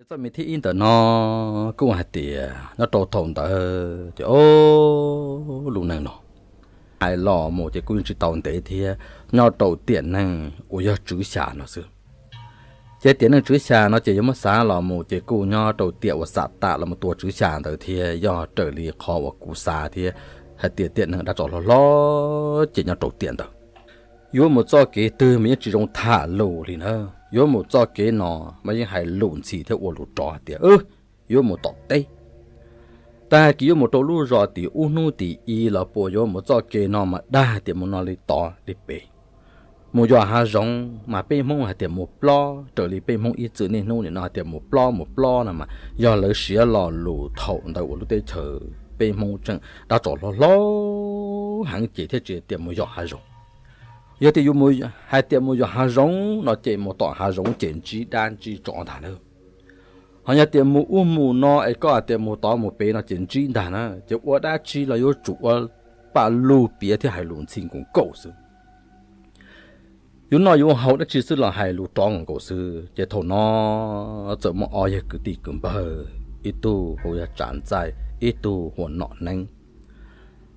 Txoj me thib ib ntawm no kuj hais tias nyob rau thaum ntawd ces o, lub neej no hais los mus ces kuj yeej tsis tau ntev thiab, nyob rau tiam neej uas yog tswv xya no xwb. Ces tiam neej tswv xya no ces yog muab xav los mus ces kuj nyob rau tiam uas xam tam los mus tua tswv xya ntawd thiab, yog raws li qhov uas kuv xav thiab hais tias tiam neej dab tsov hlob hlob ces nyob rau tiam ntawd yuav mus txoj kev twg mas yeej tsis zoo tham lus li na. Yuav mus txoj kev no mas yeej hais lus ntxhi thiab ua lus rov tias yuav mus tom teb. Tag kis yuav mus rau lub zos tim ub hnub tim ib los puas yuav mus txoj kev no mas dag tias mus no li tod li pem. Mus yos hav zoov mas peb Hmoob hais tias mus plob, raws li peb Hmoob ib txwm niaj hnub nim no hais tias mus plob mus plob no mas yog lawv siv lo lus thaum ntawd uas lub teb chaws peb Hmoob tseem dab tsov hlob hlob heev ces thiaj tsis tias mus yos hav zoov. Yog tias yus hais tias mus yos hav zoov no ces mus tom hav zoov ces ntsib dab ntsib tsov ntag na. Ho yog tias mus ub mus no es koj hais tias mus tod mus pem no ces ntsib ntag na, ces ua dab tsi los yuav tsum ua paj lug piav thiab hais lus ntxhi nkaus nkaus xwb. Yus noj yus haus dab tsi xwb los hais lus rov nkaus nkaus xwb. Ces thaum no txawm muaj ob yawg kwv tij kwv npawg, ib tug hu yog Tsav Ntxaij, ib tug hu ua Nom Neeb.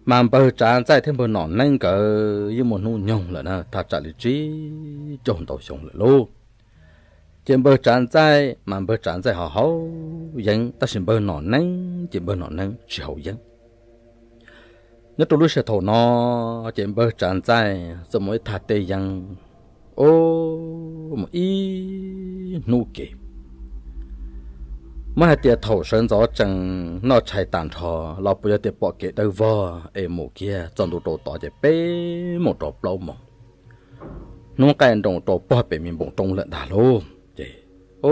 Mas npawg Tsav Ntxaij thiab npawg Nom Neeb nkawd yeej muaj hnub nyoog lawm na, thaj tsam li tsib caug ntau xyoo lawm lauj. Ces npawg Tsav Ntxaij mas npawg Tsav Ntxaij ho haus yeeb, tab sis npawg Nom Neeb ces npawg Nom Neeb tsis haus yeeb. Nyob rau lub sij hawm thaum no ces npawg Tsav Ntxaij txawm mus ib thaj teb yeeb, o, mus ib hnub kev. Muab hais tias thaum sawv ntxov tsees noj tshais tag nrho los puas yog tias pom kev dawb vog es mus kiag txog ntua rau tod ces peb moos rau plaub moos, hnub qaij nroos rau pog pem me npoo roob lawm ntag lauj. Ces, o,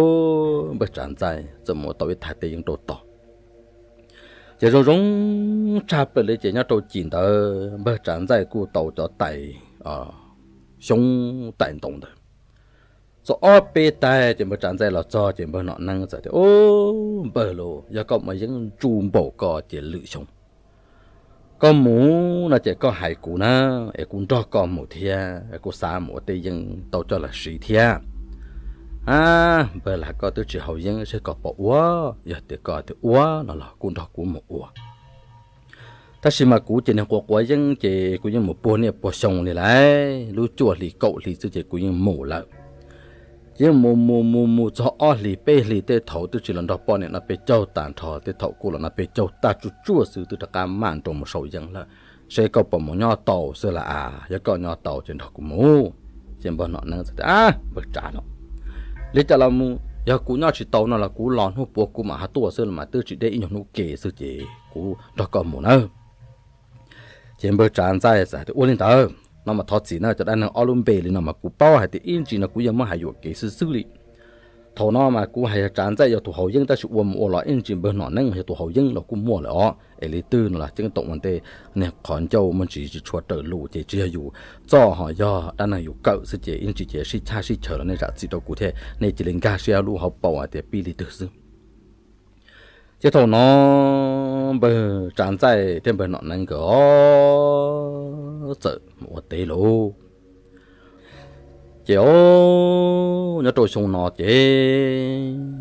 npawg Tsav Ntxaij txawm mus tau ib thaj teb yeeb rau tod. Ces zoo zoo tshaj plaws li ces nyob rau cim ntawd npawg Tsav Ntxaij kuj tau cov tais xyoob tais ntoo ntawd txog ob peb tais. Ces npawg Tsav Ntxaij los txog ces npawg Nom Neeb txawm tias, Ub, npawg lauj, yog koj muaj yeeb ntsu npaum ko ces lwm xyoo koj mus no ces koj hais kuv na, es kuv nrog koj mus thiab, kuv xav mus ua tej yeeb tau coj los siv thiab. A, npawg, lam koj twb tsis haus yeeb seb koj puas ua, yog tias koj tias ua no los kuj nrog kuv mus ua. Tab sis mas kuv ces niag quav quav yeeb ces kuv yeej mus puag niaj puag xyoo li lauj, lub cuaj hli kaum hli xwb ces kuv yeej mus lawm. Ces yeej mus mus mus mus txog ob hlis peb hlis tej thaum twb tsis los nrog poj niam no peb caug tag nrho, tej thaum kuj los no peb caug tag tsuj tsuaj xwb twb rov qab maj nroos mus sau yeeb lawm. Seb koj puas mus nyob tau xwb las as, yog koj nyob tau ces nrog kuv mus. Ces npawg Nom Neeb txawm tias, Npawg Tsav no, li cas los mus, yog kuv nyob tsis tau no los kuv los hnub puav kuv mam ho tuaj xwb los mas twb tsis deb ib nyuag hnub ke xwb ces kuv nrog koj mus nawb. Ces npawg Tsav Ntxaij txawm tias, Ua li ntawd no mas thov txim na, cov dab neeg ob lub npe li no mas kuv paub hais tias ib ntsis no kuv yog muab hais yuam kev xwb xwb li. Thaum no mas kuv hais yog Tsav Ntxaij yog tus haus yeeb tab sis ua mus ua los ib ntsis npawg Nom Neeb yog tus haus yeeb los kuj muaj lawm os, es li twg no los ceeb toom ua ntej niag qhov ncauj muaj ntsis tsis tshua raws lus ces tsis yog yus txoj ho yog dab neeg yus kawm xwb ces ib ntsis ces sib chab sib chaws los nej zam txim rau kuv thiab nej cia li nkag siab lub hauv paus hais tias pib li twg xwb. Ces thaum no npawg Tsav Ntxaij thiab npawg Nom Neeb nkawd txawm mus ua teb lauj. Ces o, nyob rau xyoo no ces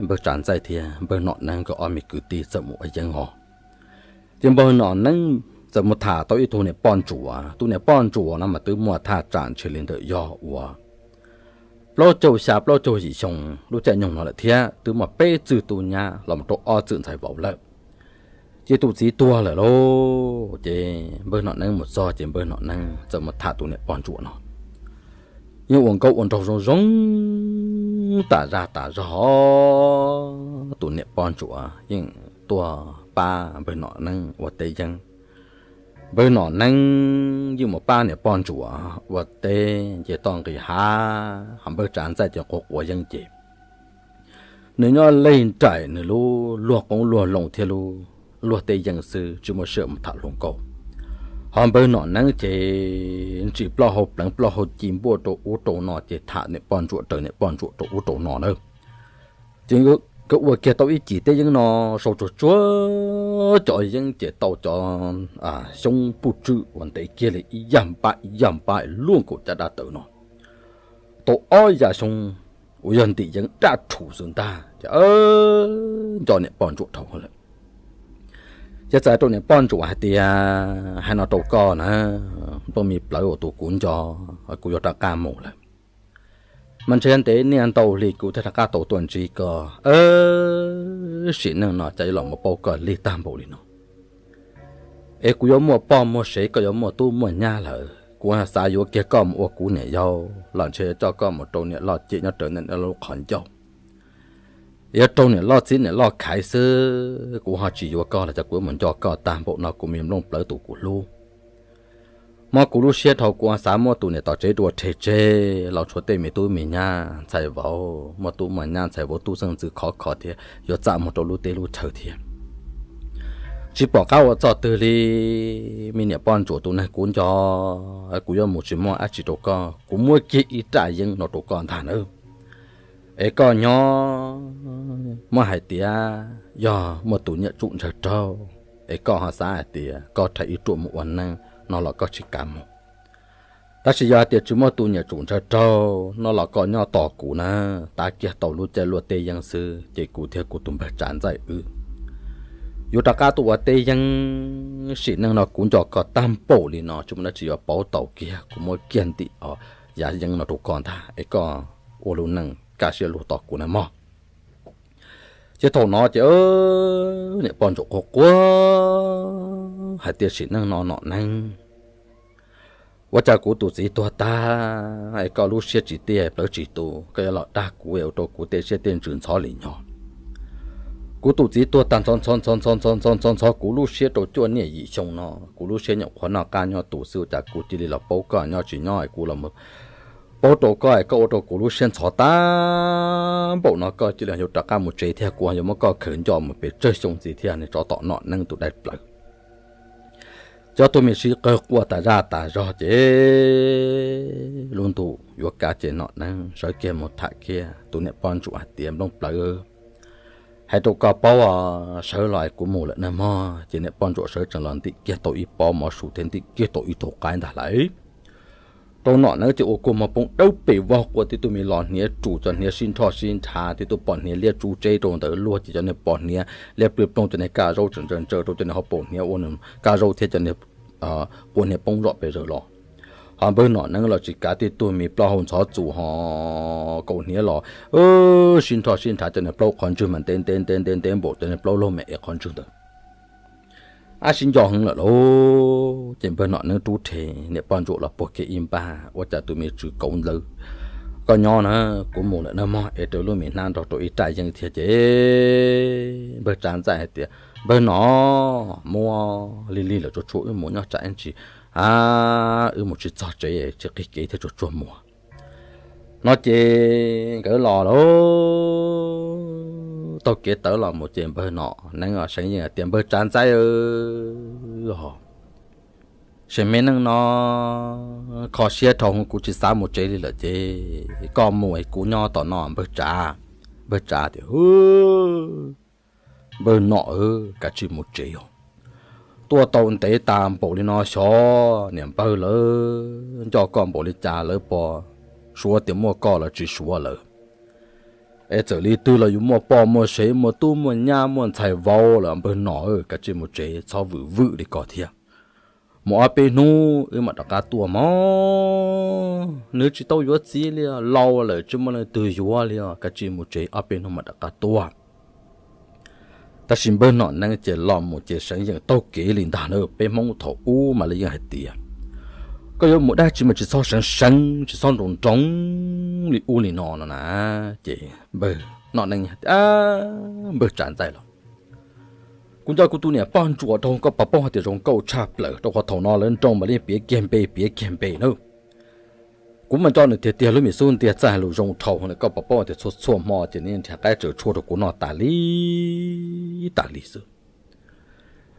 npawg Tsav Ntxaij thiab npawg Nom Neeb nkawd ob me kwv tij txawm mus ua yeeb os. Ces npawg Nom Neeb txawm mus tham tau ib tug niam poj ntsuam, tus niam poj ntsuam no mas twb muaj thaj tsam ntshe li ntawm yog uas plaub caug xya plaub caug yim xyoo lub caij nyoog no lawm thiab, twb muaj peb txwg tub nyab los mus rau ob txwg ntxhais vauv lawm. Ces tus txiv tuag lawm lauj, ces npawg Nom Neeb mus txog ces npawg Nom Neeb txawm mus tham tus niam poj ntsuam no. Yeej ua nkauj ua nraug zoo zoo tas zaj tas zog, tus niam poj ntsuam yeej tuaj pab npawg Nom Neeb ua teb yeeb. Npawg Nom Neeb yeej mus pab niam poj ntsuam ua teb nce toj nqis hav, ho npawg Tsav Ntxaij ces quav quav yeeb ces nws nyob leg nraim nws lub luag qoob luag loo thiab lub luag teb yeeb xwb tsis muaj sij hawm mus tham hluas nkauj. Ho npawg Nom Neeb ces ntsis plaub hau pleev plaub hau ci npuaj rau ub rau no ces tham niam poj ntsuam raws niam poj ntsuam rau ub rau no na. Ces nkawd ua kiag tau ib cim teb yeeb no sau tsuag tsuag cov yeeb ces tau cov xyoob puj tswm uas ntev kiag li ib yam npab ib yam npab luaj nkaus caj dab tawv no tau ob yam xyoob kuv yog ntim yeeb daj rhuv xwb ntag. Ces nco niam poj ntsuam dhau lawm. Ces txawm hais rau niam poj ntsuam hais tias, hais no rau koj na, poj me plawv uas tus kuv nco, kuv yuav rov qab mus lawm. Mas ntshe ntev niaj ntau hli kuv thiaj rov qab tau tuaj ntsib koj. Sim neej no cas yuav los mus paub koj lig tag npaum li no. Es kuv yuav muaj poj muaj sev, koj yuav muaj tub muaj nyab lawm, kuv xav yuav kiag koj mus ua kuv niam yau los ntshe coj koj mus rau niam loj cem nyob raws niam loj lub qhov ncauj. Yuav raug niam loj txib niam loj khaiv xwb, kuv ho tsis yuav koj los cas kuv yuav mus nco koj tag npaum no kuv me nplooj plawv tus kuv hlub. Mob kuv lub siab dhau kuv xav muab tus niam tom tsev dua rhe tseg los tshuav tej me tub me nyab ntxhais vauv, muaj tub muaj nyab ntxhais vauv tub xeeb ntxwv khov kho thiab yuav txaj muag rau lub teb lub chaw thiab. Tsis pom qab ua txoj twg li, me niam poj ntsuam tus neeg kuv nco, kuv yuav mus tsis muaj dab tsi rau koj, kuv muab kiag ib raj yeeb no rau koj ntag nawb. Es koj nyob muab hais tias yog muaj tus nyiam tsum ntsawg raug, es koj ho xav hais tias koj rhais ib ruam mus ua neej no los koj tsis kav mus. Tab sis yog hais tias tsis muaj tus nyiam tsum ntsawg raug no los koj nyob tos kuv na, tav kiag tau lub caij luaj teb yeeb xwb ces kuv thiab kuv tus npawg Tsav Ntxaij wb yuav rov qab tuaj ua teb yeeb. Sim neej no kuv nco koj tag npaum li no tsis muaj dab tsi yuav pauv tau kiag, kuv muab kiag ntim yav yeeb no rau koj ntag es koj ua lub neej kaj siab lug tos kuv na mog. Ces thaum no ces niam poj ntsuam quaj quaj hais tias sim neej no Nom Neeb, ua cas kuv tus txiv tuag tag es koj lub siab tsis tiaj plawv tsis tu, koj yuav los dag kuv es ua rau kuv tej siab tej ntsws ntxhov li nyob. Kuv tus txiv tuag tag ntxhov ntxhov ntxhov ntxhov ntxhov ntxhov ntxhov kuv lub siab rau cuaj niaj yim xyoo no, kuv lub siab nyuam qhuav noj qab nyob tus xwb, ua cas kuv cia li los paub koj nyob tsis nyob es kuv los paub rau koj es koj ua rau kuv lub siab ntxhov tag npaum no, koj cia li yuav rov qab mus tsev thiab kuv yuav muab koj khaws nco mus pem tsawg xyoo ntxiv thiab ne, tsov tom Nom Neeb tus daim plawv. Cov tuag me sib qawg quaj tas zaj tas zog ces lub ntuj yuav kav ces Nom Neeb sawv kiag mus tham kiag tus niam poj ntsuam hais tias nplooj plawv, hais rau koj paub, sawv los es kuv mus lawm nawb mog. Ces niam poj ntsuam sawv tsees los ntim kiag tau ib pob mov su thiab ntim kiag tau ib tug qaib ntag lauj. Rau Nom Neeb ces ua kua muag poob dawb pes vog, quaj tib tug me los hniav ru, cov hniav sib nrhoj sib nrhav, tib tug pom hniav liab tsub tseb rau ntawd luag ces cov niag pom hniav liab ploog ploog cov niag kaj zaub tseem ntsaws ntsaws rau cov niag hauv paus hniav ua niag kaj zaub thiab cov niag quav hniav poob zom pes zaws los. Ho npawg Nom Neeb los tsis kav, tib tug me plaub hau ntxhov txus ho kaus hniav los sib nrhoj sib nrhav cov niag plaub qhov ntswg mas ntev ntev ntev ntev ntev npaum cov niag plaub laug me es qhov ntswg ntawd. Ab sib nco heev lawm lauj. Ces npawg Nom Neeb rub rhe niam poj ntsuam los puag kiag ib npaj, ua cas tus me tswv kauv ntawd, koj nyob na, kuv mus lawm nawb mog, es rau lub me hnab nrog rau ib raj yeeb thiab. Ces npawg Tsav Ntxaij hais tias npawg Nom, muab lig lig lawm tsuag tsuag wb mus nyob tsam ib ntsis wb mus tsis txog tsev tsis qig kev thiab tsuag tsuag mus. No ces nkawd los lauj, taug kev tawv los mus ces npawg Nom Neeb seev yeej hais tias npawg Tsav Ntxaij, sim me neej no kho siab dhau, kuv tsis xav mus tsev li lawm ces koj mus es kuv nyob tom no npawg Tsav. Npawg Tsav tias npawg Nom, kav tsij mus tsev os. Tuaj tau ntev tas npaum li no xyov niam npawg lawv nco koj npaum li cas lawv puas suav tias muaj koj los tsis suav lawm. Es txawm li twg los yus muaj poj muaj sev muaj tub muaj nyab muaj ntxhais vauv lawm npawg Nom, kav tsij mus tsev txhob vwm vwm li ko thiab. Mus ob peb hnub wb mam rov qab tuaj mog. Nws tsis tau yuav txiv li, laus lawm tsis muaj leej twg yuav li os, kav tsij mus tsev ob peb hnub mam rov qab tuaj. Tab sis npawg Nom Neeb ces los mus ces seev yeej taug kev li ntag na. Peb Hmoob thaum ub mas li yeej hais tias koj yuav mus dab tsi mas tsis txhob seev seev tsis txhob nroos nroos li ub li no no na. Ces npawg Nom Neeb tias npawg Tsav Ntxaij los, kuv nco kuv tus niam poj ntsuam dhau, koj puas paub hais tias zoo nkauj tshaj plaws, rau qhov thaum no lawv nroo mas li piav kiag npe piav kiag npe na. Kuv mas nco nws tiag tiag, lub me xub ntiag txaij lus zoo dhau, koj puas paub hais tias txhua txhua hmo ces nws nrhiav qaib tsaws tshuaj rau kuv noj tas li tas li xwb.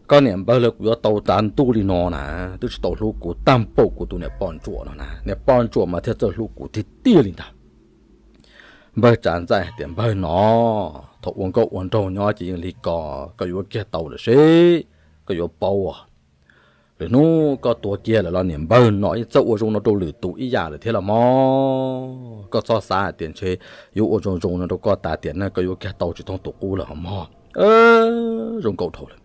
Koj niam npawg lawv kuv yuav tau tav ntuj li no na, twb tsis tau hlub kuv tag npaum kuv tus niam poj ntsuam no na, niam poj ntsuam mas thiaj txawj hlub kuv tiag tiag li ntag. Npawg Tsav Ntxaij hais tias npawg Nom, thaum ua nkauj ua nraug nyob ces yeej li ko, koj yuav kiag tau lawm seb koj yuav paub. Lwm hnub koj tuag kiag lawm los niam npawg no yeej txawj ua zoo no rau lwm tus ib yam lawm thiab los mog. Koj txhob xav hais tias ntshe yuav ua zoo zoo no rau koj tas tiam neej koj yuav kiag tau tsis thooj tus qub lawm hos mog. Zoo nkaus dhau lawm.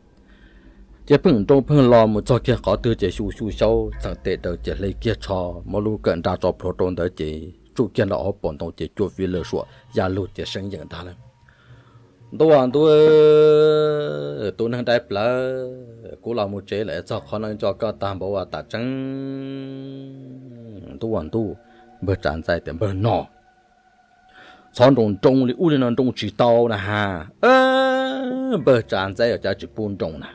Ces pheej nroo pheej los mus txog kiag qhov twg ces xyu xyu xyaub txheem tes daws ces hle kiag tsho, muab lub kawm nra tso plhuav rau ntawd ces tsuj kiag nram hauv paus ntoo ces cua fiv lawm suam ya lug ces seev yeem ntag lawm. Ntuj ntuj, tus neeg dai plawv, kuv los mus tsev lawm, txog qhov no nco koj tag npaum as tas tseeb. Ntuj ntuj, npawg Tsav Ntxaij tias npawg no, txhob nroo nroo li ub li no nroo tsis tau na ha. Npawg Tsav Ntxaij os, cas tsis pub nroo na?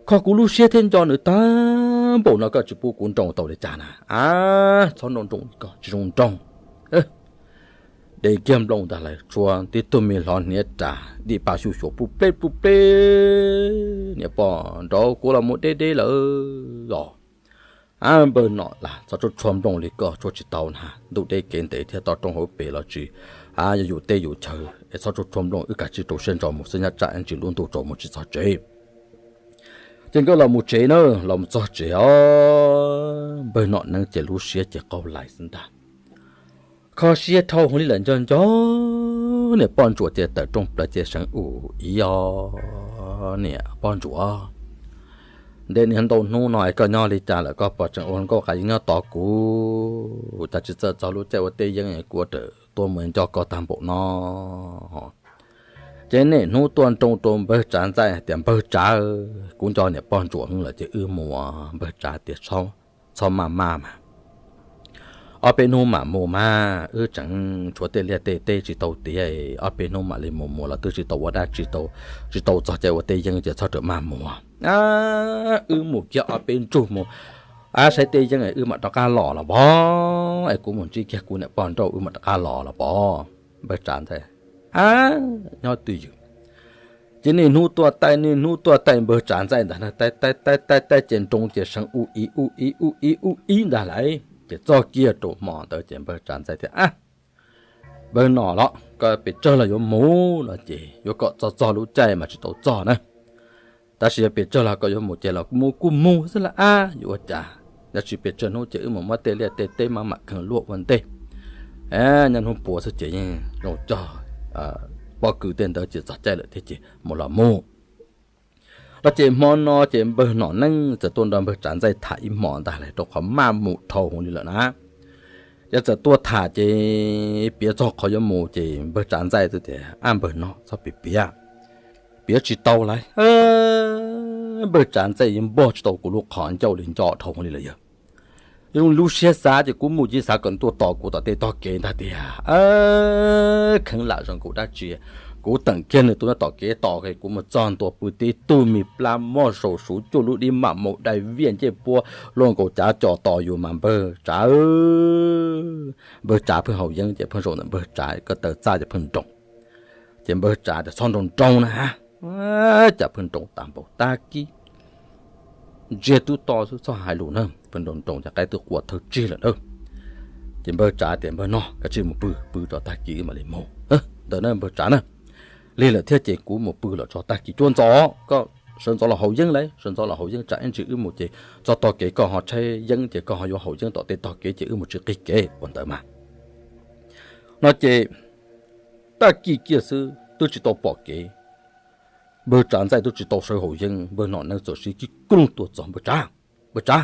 Kho kuv lub siab thiab nco nws tag npaum no koj tsis pub kuv nroo tau li cas na? A, txhob nroo nroo, koj tsis zoo nroo. De kiag nplooj ntag lawm, tshuav tib tug me hlo hniav ras dim pa xyu xyuas pub pleb pub pleb. Niam pog nrauv kuv los mus deb deb lawm os. A, npawg Nom las, txhob tsuag tsuag nplooj li koj, tsuag tsis tau na. Ntuj deb kev ntev thiab, toj roob hauv pes los tsis, a, yuav yus teb yus chaw es txhob tsuag tsuag nplooj, wb kav tsij rau siab ntso mus xwb, nyob tsam ib ntsis lub ntuj tsaus mus tsis txog tsev. Ces nkawd los mus tsev na, los mus txog tsev os, npawg Nom Neeb ces lub siab ces qaug lais xwb ntag. Kho siab dhau hwv li lawm, nco nco niam poj ntsuam ces tawm rooj plaws ces seev ub ib os, niam poj ntsuam, ntev niaj ntau hnub no es koj nyob li cas lawm, koj puas tseem ua nkauj qas yeeb nyob tos kuv? Cas tsis txawj txog lub caij ua teb yeeb, kuv ua rawm tuaj mus nco koj tag npaum no. Ces niaj hnub tuaj nroo rau npawg Tsav Ntxaij hais tias npawg Tsav, kuv nco niam poj ntsuam heev lawm ces wb mus. Npawg Tsav tias txhob maj maj mas, ob peb hnub mam mus mas, wb tseem tshuav tej liaj tej teb tsis tau tiav, ob peb hnub mam li mus, mus los twb tsis tau ua dab tsi, tsis tau txog caij ua teb yeeb ces txhob rawm maj mus. Wb mus kiag ob peb ntsug mus, a, saib teb yeeb wb mam rov qab los los pov, es kuv mus ntsib kiag kuv niam poj nrauj wb mam rov qab los los pov. Npawg Tsav Ntxaij, a, nyob twj ywm. Ces niaj hnub tuaj taij niaj hnub tuaj taij npawg Tsav Ntxaij ntag, taij taij taij taij ces nroo ces seev ub ib ub ib ub ib ub ib ntag lauj. Ces txog kiag rau hmo ntawd ces npawg Tsav Ntxaij tias, a, npawg Nom los koj pes tsawg los yuav mus no ces yuav kom txog txog lub caij mas tsis tau txog na. Tab sis yog pes tsawg los koj yuav mus ces los mus kuj mus xwb lauj, a, yuav ua cas. Yog tsis pes tsawg hnub ces wb mus muab tej liaj tej teb maj mam kheev luaj ua ntej, nyob hnub puav xwb ces yeej zoo cog pob kws tej ntawd ces txog caij lawm thiab ces mus los mus. No ces hmo no ces npawg Nom Neeb txawm tuaj nrog npawg Tsav Ntxaij tham ib hmos ntag lauj, rau qhov maj mus dhau hwv li lawm na. Ces txawm tuaj tham ces piav txog qhov yuav mus ces npawg Tsav Ntxaij twb tias, a, npawg Nom, txhob piav piav, piav tsis tau lauj. Npawg Tsav Ntxaij yuav npog tsis tau kuv lub qhov ncauj li, nco dhau hwv li lawm yawg. Zoo lub siab xav ces kuv mus ces xav kom nws tuaj tos kuv tom tej tog kev ntag tiag. Kheev lam zoo nkaus dab tsi, kuv teem kiag nws tuaj nyob tom kev tos, kuv mus txog ntua pw tib tug me plab moj saum suv cuaj lub dib mam maum dai viaj ncej puab luaj nkaus cav co tos yus mas npawg Tsav, npawg Tsav pheej haus yeeb ces pheej zaum ntawm npawg Tsav ko taw txaj ces pheej nroo. Ces npawg Tsav tias txhob nroo nroo na ha, cas pheej nroo tas npaum tag kis ntsiag tub to xwb txhob hais lus na, pheej nroo nroo ces qaib twb qua thawj tsig lawm na. Ces npawg Tsav tias npawg Nom, kav tsij mus pw, pw tso tag kis wb mam li mus. Ntawd na npawg Tsav na, lig lawm thiab ces kuv mus pw lawm tso tag kis cuab ntxov, koj sawv ntxov los haus yeeb lauj, sawv ntxov los haus yeeb tsam ib ntsis wb mus ces txog tog kev koj ho tshaib yeeb ces koj ho yuav haus yeeb tom tej tog kev ces wb mus tsis qig kev ua ntawd mas. No ces tag kis kiag xwb twb tsis tau pom kev, npawg Tsav Ntxaij twb tsis tau sawv haus yeeb, npawg Nom Neeb txawm siv kib kloog tuaj txog. Npawg Tsav, npawg Tsav,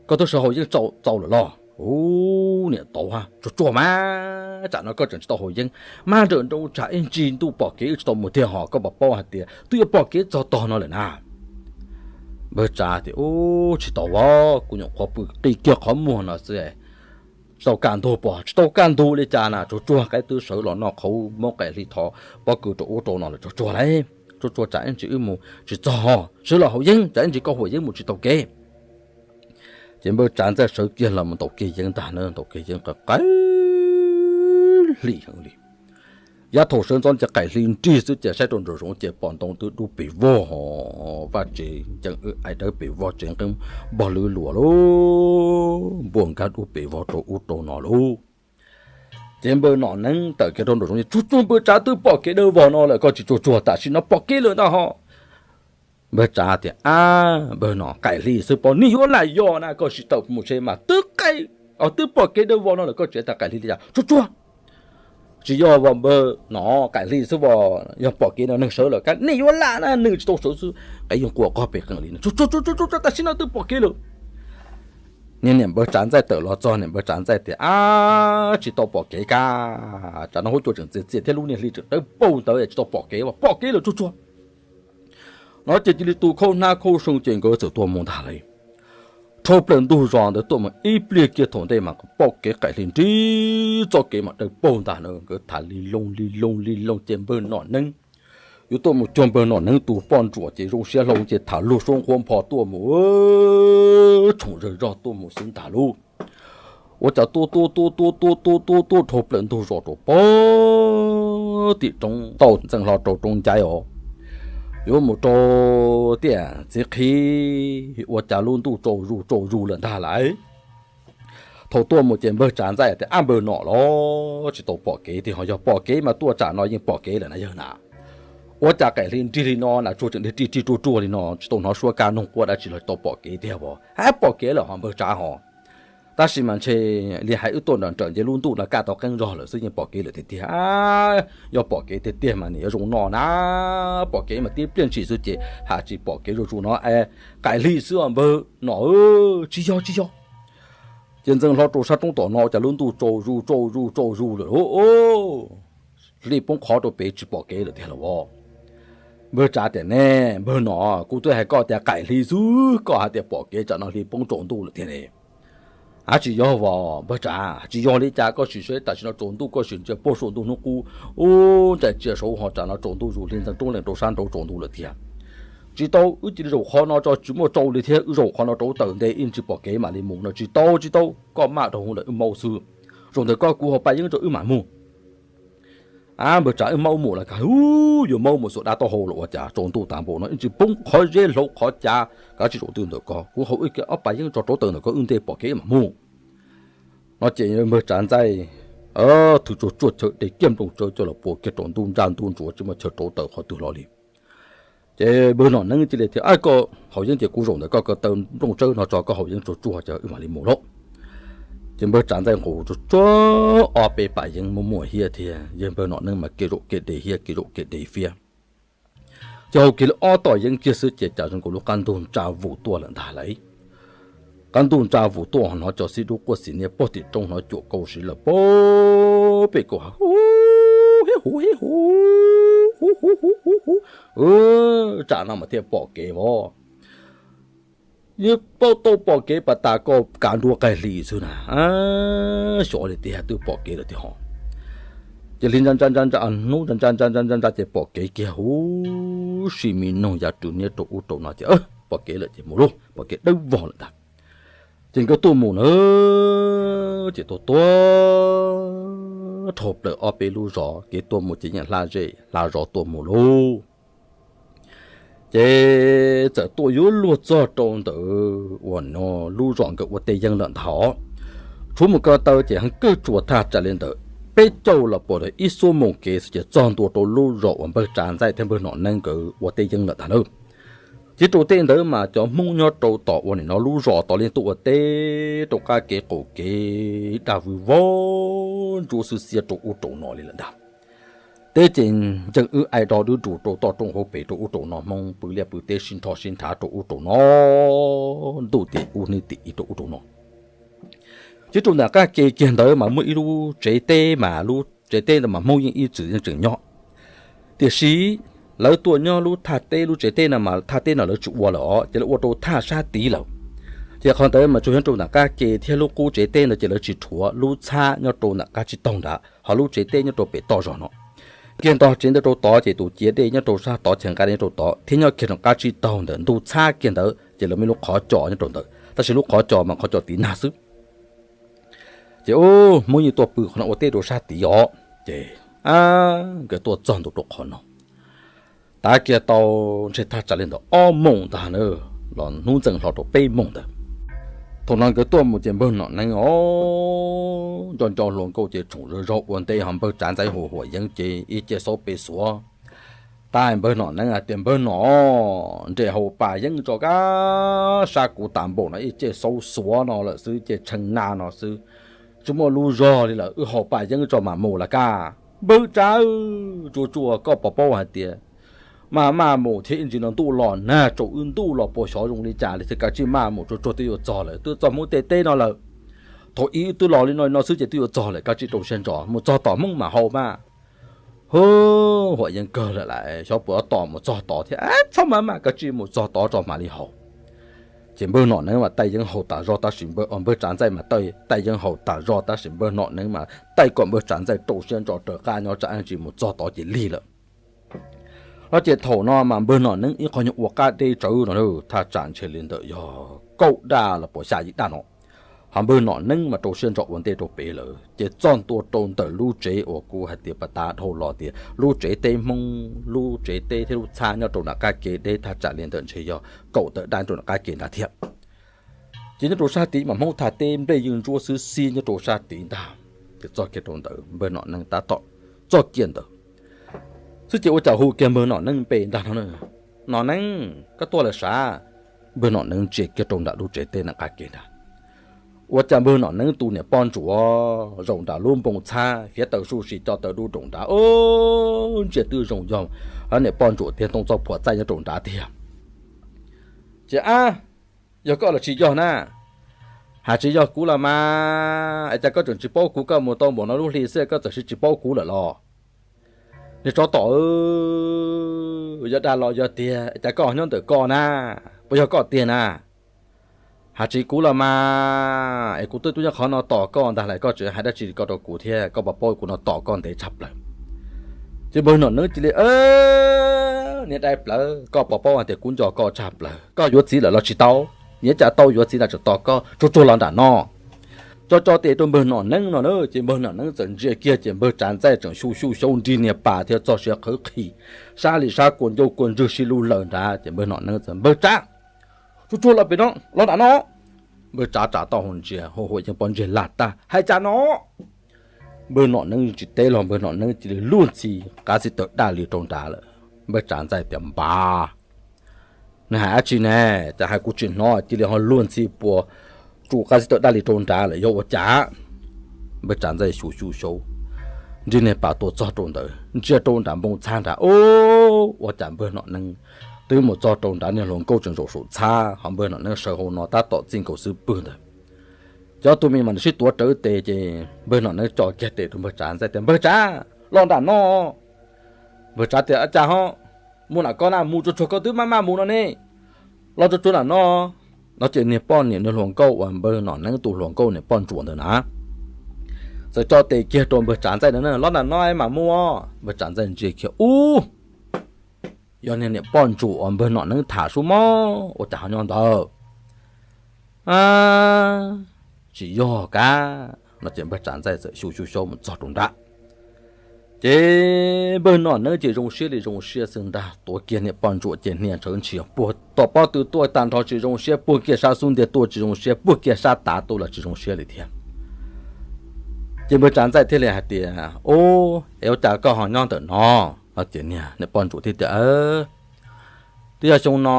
koj twb sawv haus yeeb txaus lawm los? Ub, niam tauv ha, tsuag tsuag mas, tsam no koj tseem tsis tau haus yeeb, maj nrawm nroo tsam ib ntsis ntuj pom kev wb tsis tau mus thiab ho, koj puas paub hais tias twb yuav pom kev txog tog no lawm na. Npawg Tsav tias ub, tsis tau os, kuv nyuam qhuav pw qig kiag qhov muag no xwb, tsis tau kaj ntug pom, tsis tau kaj ntug li cas na, tsuag tsuag qaib twb sawv los noj qhauv, muab qaim hli thov pob kws rau ub rau no lawm, tsuag tsuag lauj, tsuag tsuag tsam ib ntsis wb mus tsis txog ho, sawv los haus yeeb tsam ib ntsis koj haus yeeb mus tsis tau kev. Ces npawg Tsav Ntxaij sawv kiag los mus ntaus kiag yeeb ntag na, ntaus kiag yeeb qaim hli heev li. Yav thaum sawv ntxov ces qaim hli nrig xwb ces saib rau nraum zoov ces pom ntoo twb dub pes vog, vaj tsev ncees wb aim dawb pes vog, tsev nqeeb npog lwb luas lauj, npuaj nkag dub pes vog rau ub rau no lauj. Ces npawg Nom Neeb tawm kiag rau nraum zoov ces tsuag tsuag, npawg Tsav, twb pom kev dawb vog no lawm, koj tsis tsuag tsuag, tam sim no pom kev lawm ntag ho. Npawg Tsav tias, Ab, npawg Nom, qaim hli xwb pob, nej yuav lam yog na, koj tsis tau mus tsev mas twb qaim, twb pom kev dawb vog no lawm koj tseem tas qaim hli li cas? Tsuag tsuag, tsis yog os npawg Nom, qaim hli xwb os, yog pom kev no neeg sawv lawm kab nej yuav lam na, neeg tsis tau sawv xwb, qe yooj quas qog pem qees li no. Tsuag tsuag, tam sim no twb pom kev lawm. Niag niam npawg Tsav Ntxaij tawm los txog, niam npawg Tsav Ntxaij tias, Ab, tsis tau pom kev kab, tsam no huab cua tseem txias txias thiab lub niag hli tseem dawb paug ntawd, tsis tau pom kev, pom kev lawm tsuag tsuag. No ces cia li tu khauj hnab khauj soo ces nkawd txawm tuaj mus ntag lauj. Rho plaws ntug zos ntawd tuaj mus ib pliag kiag thaum ntej mas pom kev qaim hli nrig txoj kev mas dawb paug ntag na, nkawd tham li loo li loo li loo ces npawg Nom Neeb yuav tuaj mus cuag npawg Nom Neeb tus poj ntsuam ces zoo siab hlo ces tham luag suab nqhuab npho tuaj mus, tshoom zawg zog tuaj mus xwb ntag lauj. Ua cas tuaj tuaj tuaj tuaj tuaj tuaj tuaj tuaj rho plaws ntug zos rau pem tim roob tau ntxeev hlo rau roob ncaib os, yuav mus rau tiaj txiv qhi, ua cas lub ntuj tsaus zus tsaus zus lawm ntag lauj. Thaum tuaj mus ces npawg Tsav Ntxaij tias, Ab, npawg Nom los tsis tau pom kev tiag, ho yog pom kev mas tuaj tsam no yeej pom kev lawm na yawg na. Ua cas qaim hli nrig li no na, tsuag tseem rig rig ruaj ruaj li no, tsis tau hnov suab kab noog quaj dab tsi los tsis tau pom kev tiag as. Ab, pom kev lawm ho npawg Tsav ho. Tab sis mas ntshe li hais wb tuaj nrawm nrawm nce lub ntuj no kaj tau qeeb zog lawm xwb yeej pom kev lawm tiag tiag. Yog pom kev tiag tiag mas nim yuav zoo no na, pom kev mas tib pliag ntshis xwb ces hais tsis pom kev zuj zus no es qaim hli xwb os npawg Nom. Tsis yog tsis yog. Ces ntxeev hlo rau sab roob tom no cas lub ntuj tsaus zus tsaus zus tsaus zus lawm lauj. Hli poob qhov rau pem tsis pom kev lawm tiag lauj. Npawg Tsav tias, Ne npawg Nom, kuv twb hais koj tias qaim hli xwb koj hais tias pom kev, tsam no hli poob tsaus ntuj lawm tiag ne. Ab, tsis yog os npawg Tsav, tsis yog li cas koj sim saib tam sim no tsaus ntuj koj sim ntsia puag saum ntuj hnub qub, ub, ncaim tsiaj saud ho tsam no tsaus ntuj zus hli ntxeev roob lees rau sab nraud tsaus ntuj lawm tiag. Tsis tau, wb cia li zaum qhov no tso, tsis muaj tsaus li thiab, wb zaum qhov no rauv taws nte ib ntsis pom kev mam li mus no. Tsis tau tsis tau, koj maj dhau hwv lawm wb maub xwb. Zaum ntawm koj kuv ho pab yeeb rau wb mam mus. Ab, npawg Tsav, wb maub mus los kag, yuav maub mus xuas dab taub hau los ua cas tsaus ntuj tas npaum no ib ntsis poob qhov zeb hlauv qhov cav, kav tsij zaum twg ntawm ko, kuv haus wb ob pas yeeb tso rauv taws ntawm ko wb ntej pom kev wb mam mus. No ces npawg Tsav Ntxaij thwm tsuag tsuag chaw de kiag nplooj tsawb coj los pua kiag rau ntuj ntsaj ntuj ntsuav tsis muaj chaw rauv taws qhov twg los li. Ces npawg Nom Neeb cia li tias, Ab, koj haus yeeb ces kuv zaum ntawm koj ko taw nplooj tsawb no tso, koj haus yeeb tsuag tsuag ces wb mam li mus lauj. Ces npawg Tsav Ntxaij nqus tsuag tsuag ob peb pas yeeb muaj muaj hiab thiab, yawg npawg Nom Neeb mas kev zaum kev de hiab kev zaum kev de fiab. Ces haus kiag li ob tom yeeb kiag xwb ces cas zoo nkaus lub qab ntug ntsa vus tuaj lawm ntag lauj. Qab ntug ntsa vus tuaj ho hnov cov xib dub quaj xim niaj puag tim roob hnov cuam kauj siv lawm puag pem kaum ha, hu, hib hu, hib hu, hu hu hu hu hu, tsam no mas thiaj pom kev vos. Yeej paub tau pom kev pas tas koj kav nruab qaim hli xwb na. Xyov li tiag twb pom kev lawm tiag ho. Ces hli ntsa ntsa ntsa ntsa, hnub ntsa ntsa ntsa ntsa ntsa ntsa ces pom kev kiag huv si mi noog yav rwv niab rau ub rau no ces pom kev lawm ces mus lauj, pom kev dawb vog lawm ntag. Ces nkawd tuaj mus na, ces tuaj tuaj dhau plaws ob peb lub zos, kev tuaj mus ces yeej hla zej hla zos tuaj mus lauj. Ces txawm tuaj yuav luag txog rau ntawd uas no lub zos nkawd ua teb yeeb lawm ntag. Tshuav mus ko taw ces heev kawg tsuas thaj tsam li ntawd peb caug los puas ib xuab moos kev xwb ces txog ntua rau lub zos uas npawg Tsav Ntxaij thiab npawg Nom Neeb nkawd ua teb yeeb lawm ntag na. Ces rau tej ntawd mas cov Hmoob nyob rau tom uas nim no lub zos tod li tuaj ua teb rau qab kev qaum kev daj vwj vog ntsuab xwb xiab rau ub rau no li lawm ntag. Teb ces nceeg wb ai do dub rus rau toj roob hauv pes rau ub rau no, Hmoob pw liaj pw teb sib nrho sib nrhav rau ub rau no, ntuj tim ub hnub tim ib rau ub rau no. Ces rau nram qab ke kiag ntawd mas muaj ib lub tsev teb mas lub tsev teb ntawd mas Hmoob yeej ib txwm yeej tseem nyob. Tiam sis lawv tuaj nyob lub thaj teb, lub tsev teb no mas thaj teb no lawv tsis ua lawm os, ces lawv ua rau thaj sab tid lawm. Ces qhov ntawd mas tsuas yog rau nram qab ke thiab lub qub tsev teb ntawd ces lawv tsis rhuav lub txhab nyob rau nram qab tsib taug nrad, ho lub tsev teb nyob rau pem toj zog no. Kiag ntog tsev ntawd rau tod ces tus ciav dej nyob rau sab tod, chaw nqa dej nyob rau tod thiab nyob kiag rau qab tsib taug ntawm ntug txhab kiag ntawd ces lawv muaj lub qhov cos nyob rau ntawd, tab sis lub qhov cos mas qhov cos tiv nag xwb. Ces ub, Hmoob yeej tuaj pw qhov no ua teb rau sab tid os. Ces nkawd tuaj txog ntua rau qhov no, tav kiag tau ntshe thaj tsam li ntawm ob moos ntag na, los hnub ntxeev hlo rau peb moos ntawd. Thaum no nkawd tuaj mus ces npawg Nom Neeb os, nco nco hluas nkauj ces tshoom zog zog ua ntej, ho npawg Tsav Ntxaij hu huam yeeb ces ib ce xaub pes xuav. Tab npawg Nom Neeb hais tias, Npawg Nom, nres haus pas yeeb tso kab sab kuv tas npaum no ib ce xaub xuav no lawm xwb, ce tshee na no xwb, tsis muaj lub zog li lawm, wb haus pas yeeb tso mam mus lawm kab. Npawg Tsav, tsuas tsuas koj puas paub hais tias maj maj mus thiab ib ntsis no ntuj los nag tsaus wb ntuj los puas xyov zoo li cas li thiab, kav tsij maj mus, tsuas tsuag twb yuav txog lawm, twb txog Hmoob tej teb no lawm. Thaum ub twb los li no li no xwb ces twb yuav txog lawm, kav tsij rau siab ntso mus txog tom Hmoob mam haus mas. Hu, huam yeej kawg lawm lawm, xyov puas tos mus txog tod thiab, txhob maj maj, kav tsij mus txog tod tso mam li haus. Ces npawg Nom Neeb mas taij yeeb haus tas zog tab sis npawg, npawg Tsav Ntxaij mas taij yeeb haus tas zog tab sis npawg Nom Neeb mas taij kom npawg Tsav Ntxaij rau siab ntso raws qab nyob tsam ib ntsis mus txog tod ces lig lawm. No ces thaum no mas npawg Nom Neeb ib qho nyuag ua qab deb tsawv no, thaj tsam ntshe li ntawm yog kaum daj los puas xya yim daj no. Ho npawg Nom Neeb mas rau siab ntso ua ntej rau pem lawm ces txog ntua rau ntawm lub tsev uas kuv hais tias pas tas dhau los tias lub tsev teb Hmoob, lub tsev teb thiab lub txhab nyob rau nram qab ke deb thaj tsam li ntawm ntshe yog kaum tawm daj rau nram qab ke nrad thiab. Ces nyob rau sab tid mas Hmoob thaj teb nplej yeej ntsuab xwb xib nyob rau sab tid ntag. Ces txog kiag rau ntawd npawg Nom Neeb tab tom txog kiag ntawd xwb ces ua cas hu kiag npawg Nom Neeb npe ntag no, Nom Neeb, koj tuaj lawm sav? Npawg Nom Neeb ntsia kiag rau nram lub tsev teb nram qab ke ntag. Ua cas npawg Nom Neeb tus niam poj ntsuam zaum nram lub npoo txhab, hiav taws su sis co taw dub nroos nrad, ntsia twb zoo yog niam poj ntsuam tiag, ntoo txoj phuam txaij nyob rau nrad tiag. Ces ab, yog koj los tsis yog na? Hais tsis yog kuv los mas es cas koj tseem tsis paub kuv, koj mus tau npaum no lub hli xwb koj txawm tsis paub kuv lawm los? Niag tsov tom, yog dag los yog tiag es cas koj nyob ntawm koj na? Puas yog koj tiag na? Hais tsis kuv los mas es kuv twb tuaj nyob qhov no tos koj ntag lawm, koj tseem hais dab tsi ko rau kuv thiab? Koj puas paub kuv no tos koj ntev tshaj plaws? Ces npawg Nom Neeb cia li, niag dai plawv, koj puas paub hais tias kuv nco koj tshaj plaws? Koj yuav txiv lawm los tsis tau? Niam cas tau yuav txiv ntag, tseem tos koj, tsuag tsuag los nram no. Tso tso tes rau npawg Nom Neeb no na, ces npawg Nom Neeb txawm ntsia kiag ces npawg Tsav Ntxaij tseem xyu xyu xyaub nrig niag pas thiab txog siav qhawv qhi, sab li sab kua ncauj kua ntswg sib lub lawm nrad. Ces npawg Nom Neeb txawm, Npawg Tsav, tsuag tsuag los pem no, los nram no. Npawg Tsav tsa taub hau ntsia, hu hu yeej pom ntseg lag tag, Hais cas no? Npawg Nom Neeb tsis teb los npawg Nom Neeb cia li luag ntxhi qab xib taws daj li rau nrad lawm. Npawg Tsav Ntxaij tias, Npawg, nws hais dab tsi ne? Cas hais kuv tsis hnov, cia li ho luag ntxhi puas tsuas qab xib taws daj li rau nrad lawm, yog ua cas? Npawg Tsav Ntxaij xyu xyu xyaub nrig niag pas tuaj txog rau ntawd, ntsia rau nram npoo txhab nrad, ub, ua cas npawg Nom Neeb twb mus txog rau nrad, niag hluas nkauj tseem zaum saum txhab, ho npawg Nom Neeb sawv hauv no tab tom txij nkaus xub pwg ntawd. Ces ob tug me mas sib tuav rawv tes, ces npawg Nom Neeb tso kiag tes rau npawg Tsav Ntxaij tias, Npawg Tsav, los nram no. Npawg Tsav tias, Ua cas ho? Mus nram ko na, mus tsuag tsuag, koj twb maj maj mus no ne, los tsuag tsuag nram no. No ces niag poj niam, niag hluas nkauj uas npawg Nom Neeb tus hluas nkauj niam poj ntsuam ntawd na, txawm tso tes kiag rau npawg Tsav Ntxaij na, Los nram no es mam mus. Npawg Tsav Ntxaij ntsia kiag, ub, yog niag niam poj ntsuam uas npawg Nom Neeb tham sub mob, ua cas ho nyob ntawd? Tsis yog kab. No ces npawg Tsav Ntxaij txawm xyu xyu xyaub mus txog rau nrad. Ces npawg Nom Neeb ces zoo siab li zoo siab xwb ntag, tuav kiag niam poj ntsuam ces hnia ntshawv ntshis, puag tom pob tw tuaj tag nrho tsis zoo siab, puag kiag sab xub ntiag tuaj tsis zoo siab, puag kiag sab tav tuaj los tsis zoo siab li thiab. Ces npawg Tsav Ntxaij thiaj li hais tias, Ub, es ua cas koj ho nyob ntawm no? No ces niag niam poj ntsuam thiaj tias, Twb yog xyoo no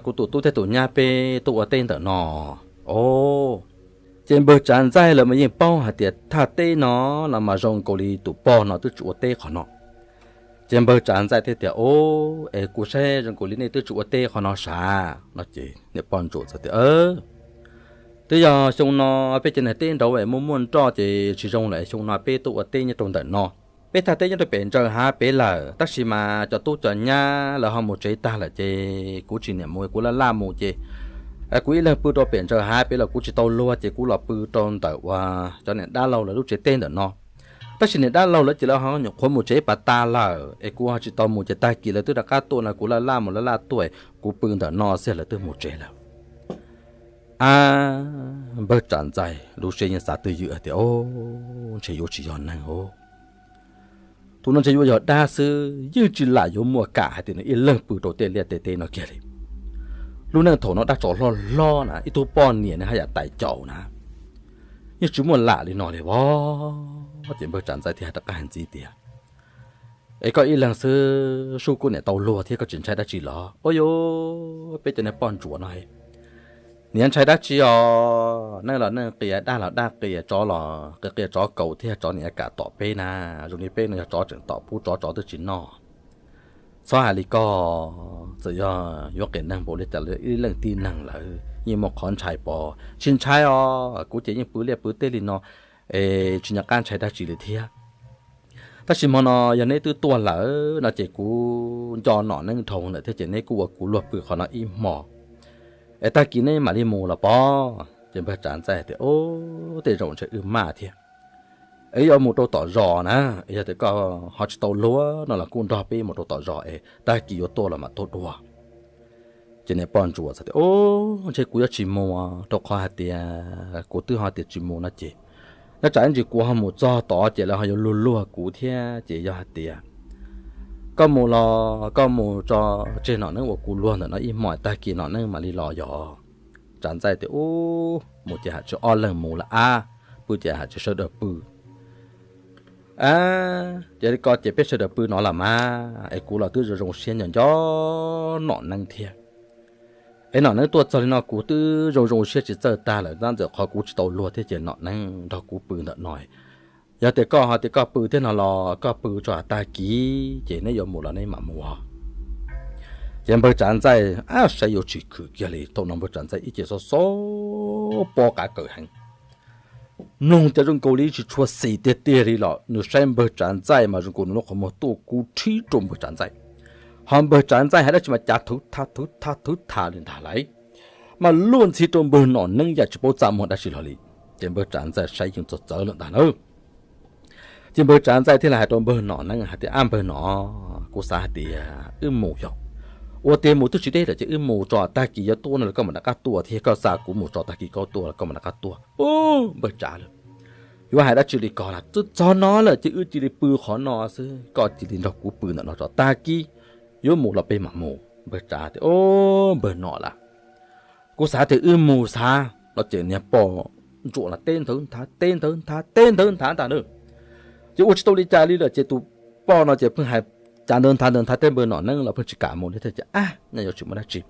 kuv tus tub thiab tus nyab peb tuaj ua teb ntawm no. Ov, ces npawg Tsav Ntxaij lawv mas yeej paub hais tias thaj teb no los mas zoo nkaus li tus pog no twb tsis ua teb qhov no. Ces npawg Tsav Ntxaij thiaj tias, Ov, es kuv saib zoo nkaus li nej twb tsis ua teb qhov no sav. No ces niam poj ntsuam txawm tias, Twb yog xyoo no peb cov niag teb nraud es muaj muaj nroj ces tsis zoo lawm, xyoo no peb tuaj ua teb nyob rau ntawm no. Peb thaj teb nyob rau pem ntsaws hav pem lawm, tab sis mas cov tub cov nyab lawv ho mus tsev tag lawm ces kuv tsis niam mus, kuv laj laj mus ces kuv ib leeg pw rau pem ntsaws hav pem los kuv tsis tau luag ces kuv los pw rau ntawm uas cov niam dab laug lawv lub tsev teb ntawm no. Tab sis niam dab laug lawv ces lawv ho nyuam qhuav mus tsev pas tas lawm es kuv ho tsis tau mus ces tag kis lawv twb rov qab tuaj no, kuv laj laj mus laj laj tuaj, kuv pw ntawm no xwb lawv twb mus tsev lawm. A, npawg Tsav Ntxaij lub siab yeej xav twj ywm hais tias, Ov, ntshe yuav tsis yog neeg os. Tus no ntshe yuav yog dab xwb, yeej tsis lam yuav muaj kam hais tias nws ib leeg pw rau tej liaj tej teb no kiag li. Lub neej thaum no dab tsov hlob hlob na, ib tug poj niam nws haj yam tais caum na, yeej tsis muaj lam li no li os. Ces npawg Tsav Ntxaij thiaj hais rov qab hais ntxiv tias, Es koj ib leeg xwb, Sub kuj niam tau luag thiab, koj tsis ntshai dab tsi los? Ua yuav, peb cov niag poj ntsuam no, niam ntshai dab tsi os? Neej los neej qia, dab los dab qia, tsov los qia, qia tsov kaus thiab, tsov niam kam tom peb na. Zoo li peb no yog tsov tseem tom pub tsov, tsov twb tsis noj. Txhob hais li koj, txawm yog yuav qias neeg npaum li cas los ib leej tib neeg lawm yeej muaj qhov ntshai pov. Tsis ntshai os, kuv ces yeej pw liaj pw teb li no es tsis nco qab ntshai dab tsi li thiab. Tab sis hmo no yog neb twb tuaj lawm no ces kuv nco Nom Neeb dhau lawm thiab ces neb kuj ua kuv luag pw qhov no ib hmo es tag kis neb mam li mus los pob. Ces npawg Tsav Ntxaij tias, Ub, tej zaum ntshe wb maj thiab, es yuav mus rau tom zos na, yog tias koj ho tsis tau luag no los kuj nrog peb mus rau tom zos es tag kis yuav tuaj los mam tuaj dua. Ces niam poj ntsuam txawm tias, Ub, ntshe kuv yuav tsis mus, rau qhov hais tias kuv twb ho tias tsis mus no ces nyob tsam ib ntsis kuv ho mus txog tod ces lawv ho yuav luag luag kuv thiab. Ces yog hais tias koj mus los koj mus tso tseg Nom Neeb ua kuv luag ntawm no ib hmo, tag kis Nom Neeb mam li los yog. Tsav Ntxaij tias, Ub, mus ces ham tsis ob leeg mus lawm ab, pw ces ham tsis sawv daws pw. Ces koj ces peb sawv daws pw no los mas, es kuv los twb zoo zoo siab nco nco Nom Neeb thiab. Es Nom Neeb tuaj txog li no kuv twb zoo zoo siab tsis txawj tag lawm, tab ntxawm qhov kuv tsis tau luag thiab ces Nom Neeb nrog kuv pw ntawm no. Yog tias koj ho tias koj pw thiab no los koj pw tso tag kis ces neb yuav mus los neb mam mus. Ces npawg Tsav Ntxaij ab saib yuav tsis khwm kiag li. Thaum no npawg Tsav Ntxaij ib ce xob xob pob qav kawm heev, mloog cas zoo nkaus li tsis tshua xis tiag tiag li los nws saib npawg Tsav Ntxaij mas zoo nkaus nws lub qhov muag tuaj kub rhib rau npawg Tsav Ntxaij. Ho npawg Tsav Ntxaij hais dab tsi mas cav thwv tha thwv tha thwv tha li ntag lauj, mas luaj ntxhi rau npawg Nom Neeb yam tsis paub txaj muag dab tsi los li. Ces npawg Tsav Ntxaij saib yeej txog txawv lawm ntag na. Ces npawg Tsav Ntxaij thiaj li hais rau npawg Nom Neeb hais tias, Ab npawg Nom, kuv xav hais tias wb mus yog, ua tiag mus twb tsis deb lawm ces wb mus tso, tag kis yuav tuaj no los koj mam rov qab tuaj thiab, koj xa kuv mus tso, tag kis koj tuaj los koj mam rov qab tuaj. Ub, npawg Tsav lauj, yuav hais dab tsi li ko lawm, twb txog no lawm ces wb cia li pw qhov no xwb, koj cia li nrog kuv pw ntawm no tso, tag kis yuav mus los peb mam mus. Npawg Tsav tias, Ub, npawg Nom lauj, kuv xav tias wb mus xav no ces niag poj ntsuam los teb nthawv nthav teb nthawv nthav teb nthawv nthav ntag na. Ces ua tsis tau li cas li lawm ces tus poj no ces pheej hais cav nthawv nthav nthawv nthav teb npawg Nom Neeb los pheej tsis kam mus li thiab ces ab nyaj yuav tsis muaj dab tsi.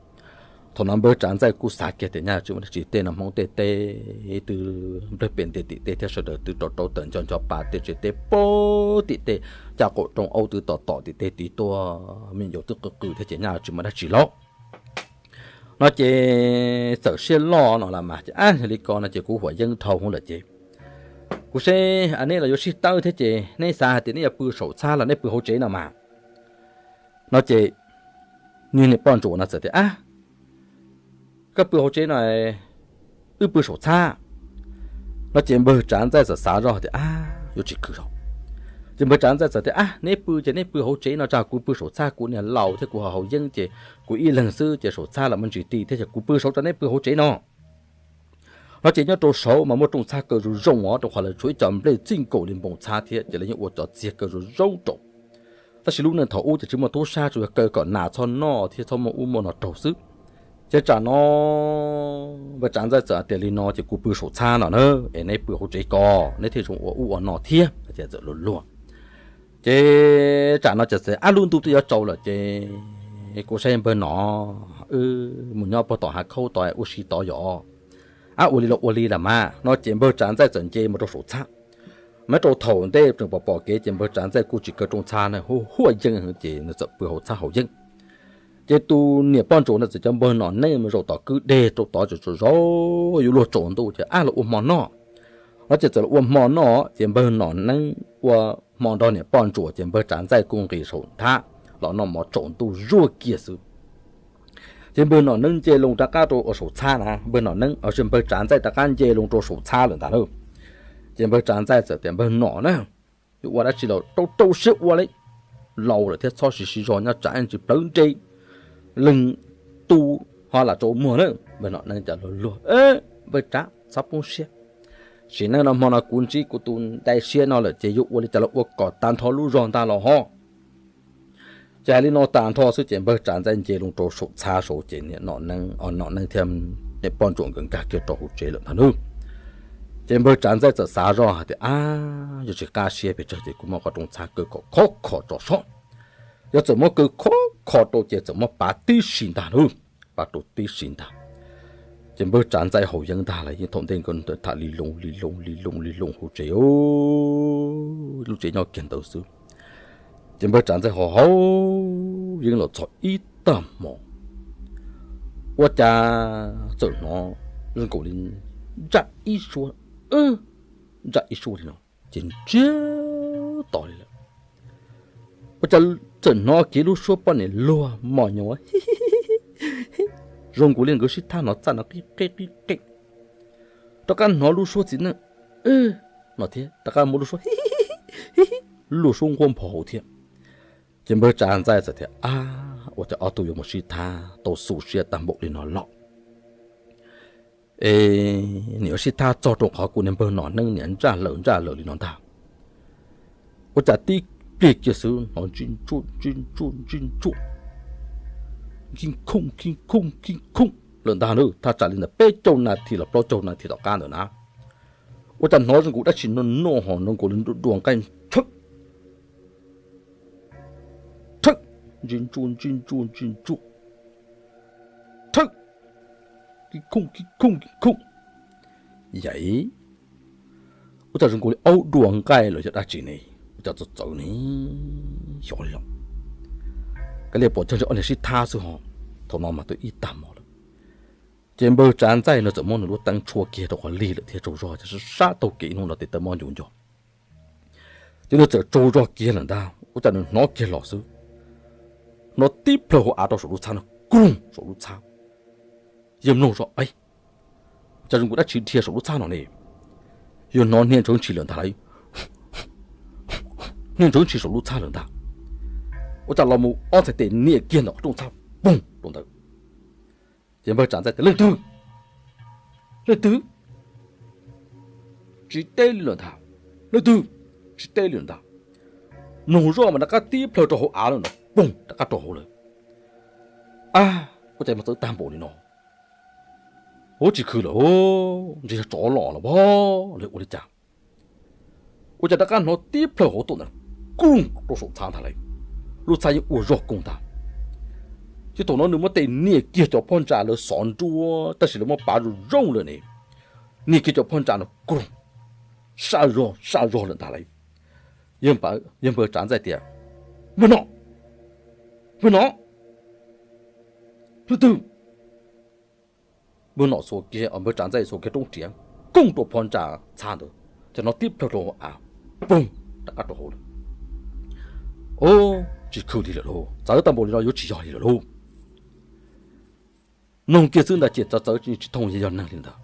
Thaum no npawg Tsav Ntxaij kuj xav kiag tias nyaj yuav tsis muaj dab tsi, tej no Hmoob tej teb twb nplawg pem ntiaj tim teb thiab sawv daws twb rau rau tawm nco nco pa tej tsev teb pab tim tej, caj qaum rooj aub twb tom tom tim tej tid tuaj, me nyuam yaus twb qw qw thiab ces nyaj yuav tsis muaj dab tsi lauj. No ces txawm siab loj no los mas ces ab yog li ko no ces kuv huam yeeb dhau hwv lawm ces kuv seb neb los yuav sib tawb thiab ces neb xav hais tias neb yuav pw saum txhab los neb pw hauv tsev no mas. No ces niag niam poj ntsuam no txawm tias, Ab, koj pw hauv tsev no, wb pw saum txhab. No ces npawg Tsav Ntxaij txawm xav zoj tias, Ab, yuav tsis khwm zog. Ces npawg Tsav Ntxaij txawm tias, Ab, neb pw ces neb pw hauv tsev no, tsam kuv pw saum txhab, kuv niag laus thiab kuv ho haus yeeb ces kuv ib leeg xwb ces saum txhab los muaj ntsis ti thiab ces kuv pw saud tso neb pw hauv tsev no. No ces nyob rau saud mas muaj rooj txhab kaw zoo zoo os, rau qhov lawv tshuav ib co nplej txij nkaus li npoo txhab thiab ces lawv yeej ua cov txiag kaw zoo zoo rau. Tab sis lub neej thaum ub ces tsis muaj tub sab, tsuas yog kaw kom nas txhob noj thiab txhob muaj ub muaj no raug xwb. Ces tsam no npawg Tsav Ntxaij txawm hais tias, Li no ces kuv pw saum txhab no na, es neb pw hauv tsev ko, neb thiaj zoo ua ub ua no thiab. Ces txawm luag luag. Ces tsam no ces txawm ab lub ntuj twb yuav tsaus lawm ces kuv saib npawg Nom, wb mus nyob puag tom hav khaub tod ua si tod yom. Ab ua li los ua li los mas. No ces npawg Tsav Ntxaij txawm nce mus rau saum txhab. Mas rau thaum ntej tseem pom pom kev ces npawg Tsav Ntxaij kuj tsis kaw rooj txhab na, hu huaj yeeb ces nws txawm pw hauv txhab haus yeeb. Ces tus niam poj ntsuam no txawm cov npawg Nom Neeb mus zaum tom kwj deg rau tod tsaus tsaus zog yuav luag tsaus ntuj ces ab los ua hmo noj. No ces txawm los ua hmo noj ces npawg Nom Neeb ua hmo nrog niam poj ntsuam ces npawg Tsav Ntxaij kuj nqis saum nthab los noj mov tsaus ntuj zuaj kiag xwb. Ces npawg Nom Neeb nce loo rov qab rau saum txhab na, npawg Nom Neeb, npawg Tsav Ntxaij rov qab nce loo rau saum txhab lawm ntag lauj. Ces npawg Tsav Ntxaij txawm tias, Npawg Nom na, yuav ua dab tsi los rau rau siab ua li. Laus lawm thiab txhob siv siv zog nyob tsam ib ntsis plawv nres, leeg tu ho lam tsaus muag na. Npawg Nom Neeb cas luag luag, Npawg Tsav txhob poob siab. Sim neej no hmo no kuv ntsib kuv tus ntai siab no lawm ces yuav ua li cas los ua kom tag nrho lub zog ntag los ho. Ces hais li no tag nrho xwb ces npawg Tsav Ntxaij nce loo rau saum txhab saud ces niam Nom Neeb, Nom Neeb thiab niam poj ntsuam nkawd nkag kiag rau hauv tsev lawm ntag nawb. Ces npawg Tsav Ntxaij txawm xav zoj hais tias, Ab, yuav tsis qab siab pes tsawg ces kuv muab qhov rooj txhab kaw kom khov kho tso sob. Yog txawm muab kaw khov kho rau ces txawm muab pav tib si ntag lauj, pav rau tib si ntag. Ces npawg Tsav Ntxaij haus yeeb ntag lawm, yeej thaum ntej nkawd tham li loo li loo li loo li loo hauv tsev, lub tsev nyob kiag ntawd xwb. Ces npawg Tsav Ntxaij ho haus yeeb los txog ib tag hmo, ua cas txawm hnov zoo nkaus li ntsaj ib suab, ntsaj ib suab li no, ces ntsiag to li lawm. Ua cas txawm hnov kiag lub suab poj niam luag mos nyoos, zoo nkaus li nkawd sib thab hnov txaj no qib qeb qib qeb. Rov qab hnov lub suab txiv neej no thiab, rov qab muaj lub suab, lub suab nquab npho hauv thiab. Ces npawg Tsav Ntxaij txawm tias, ab, ua cas ob tug yuav mus sib thab tau xu siab tag npaum li no los? Es nim yuav sib thab txog rau qhov kuv niag npawg Nom Neeb niam ntsaj lawm ntsaj lawm li no ntag. Ua cas tib pliag kiag xwb hnov ntsij ntsuj ntsij ntsuj ntsij ntsuj, khib khooj khib khooj khib khooj lawm ntag na, thaj tsam li ntawm peb caug nas this los plaub caug nas this tom qab ntawd na. Ua cas hnov zoo nkaus dab tsi no no ho zoo nkaus li dua nqaij thawb thawb, ntsij ntsuj ntsij ntsuj ntsij ntsuj, thawb, khib khooj khib khooj khib khooj. Yam, ua cas zoo nkaus li aub dua nqaij los yog dab tsi ne? Ua cas txawv txawv ne? Xyov li los. Kav liam pom cog li ob niag sib thab xwb ho. Thaum no mas twb ib tag hmo lawm. Ces npawg Tsav Ntxaij no txawm muab nws lub teeb tshuab kiag rau qhov lig lawm thiab tsaug zog ces sab taug kev ib hnub no tes taw mob ncu nco. Ces nws txawm tsaug zog kiag lawm ntag, ua cas nws hnov kiag los xwb, hnov tib plhaw hauv av rau saum lub txhab no, kruj saum lub txhab. Yawg mloog zoj, cas zoo nkaus dab tsi dhia saum lub txhab no ne? Yawg hnov hnia ntshawv ntshis lawm ntag lauj, hnia ntshawv ntshis saum lub txhab lawm ntag. Ua cas los mus ob txhais tes nias kiag ntawm qhov rooj txhab, poog rau ntawd. Ces npawg Tsav Ntxaij tias, leej twg? Leej twg? Tsis teb li lawm ntag. Leej twg? Tsis teb li lawm ntag. Mloog zoj mas rov qab tib plhaw rau hauv av lawm no, poog rov qab rau hauv lawm. Ab, ua cas mas txawv tag npaum li no? Ua tsis khwv lawm, ntshe yog tsov los los pab lawv ua li cas. Ua cas rov qab hnov tib plhaw hauv tuaj ntawd, kruj rau saum txhab ntag lauj. Lub txhab yeej ua zog koog ntag. Ces thaum no nws muab tes nias kiag cov phab ntsa lawv xov nruab tab sis lawv muab pav zoo zoo lawm ne, nias kiag cov phab ntsa no kruj, saj zog saj zog lawm ntag lauj. Yawg npawg Tsav Ntxaij tias, npawg Nom, npawg Nom, leej twg? Npawg Nom xuas kiag, npawg Tsav Ntxaij xuas kiag roob riav koog rau phab ntsa txhab ntawd, ces hnov tib plhaw rau hauv av, poog rov qab rau hauv lawm. Ub, tsis khwv li lawm lauj, txawv tag npaum li no yuav tsis yog li lawm lauj. Mloog kiag xwb ntag ces txawv txawv tsis thooj yog neeg li ntawd.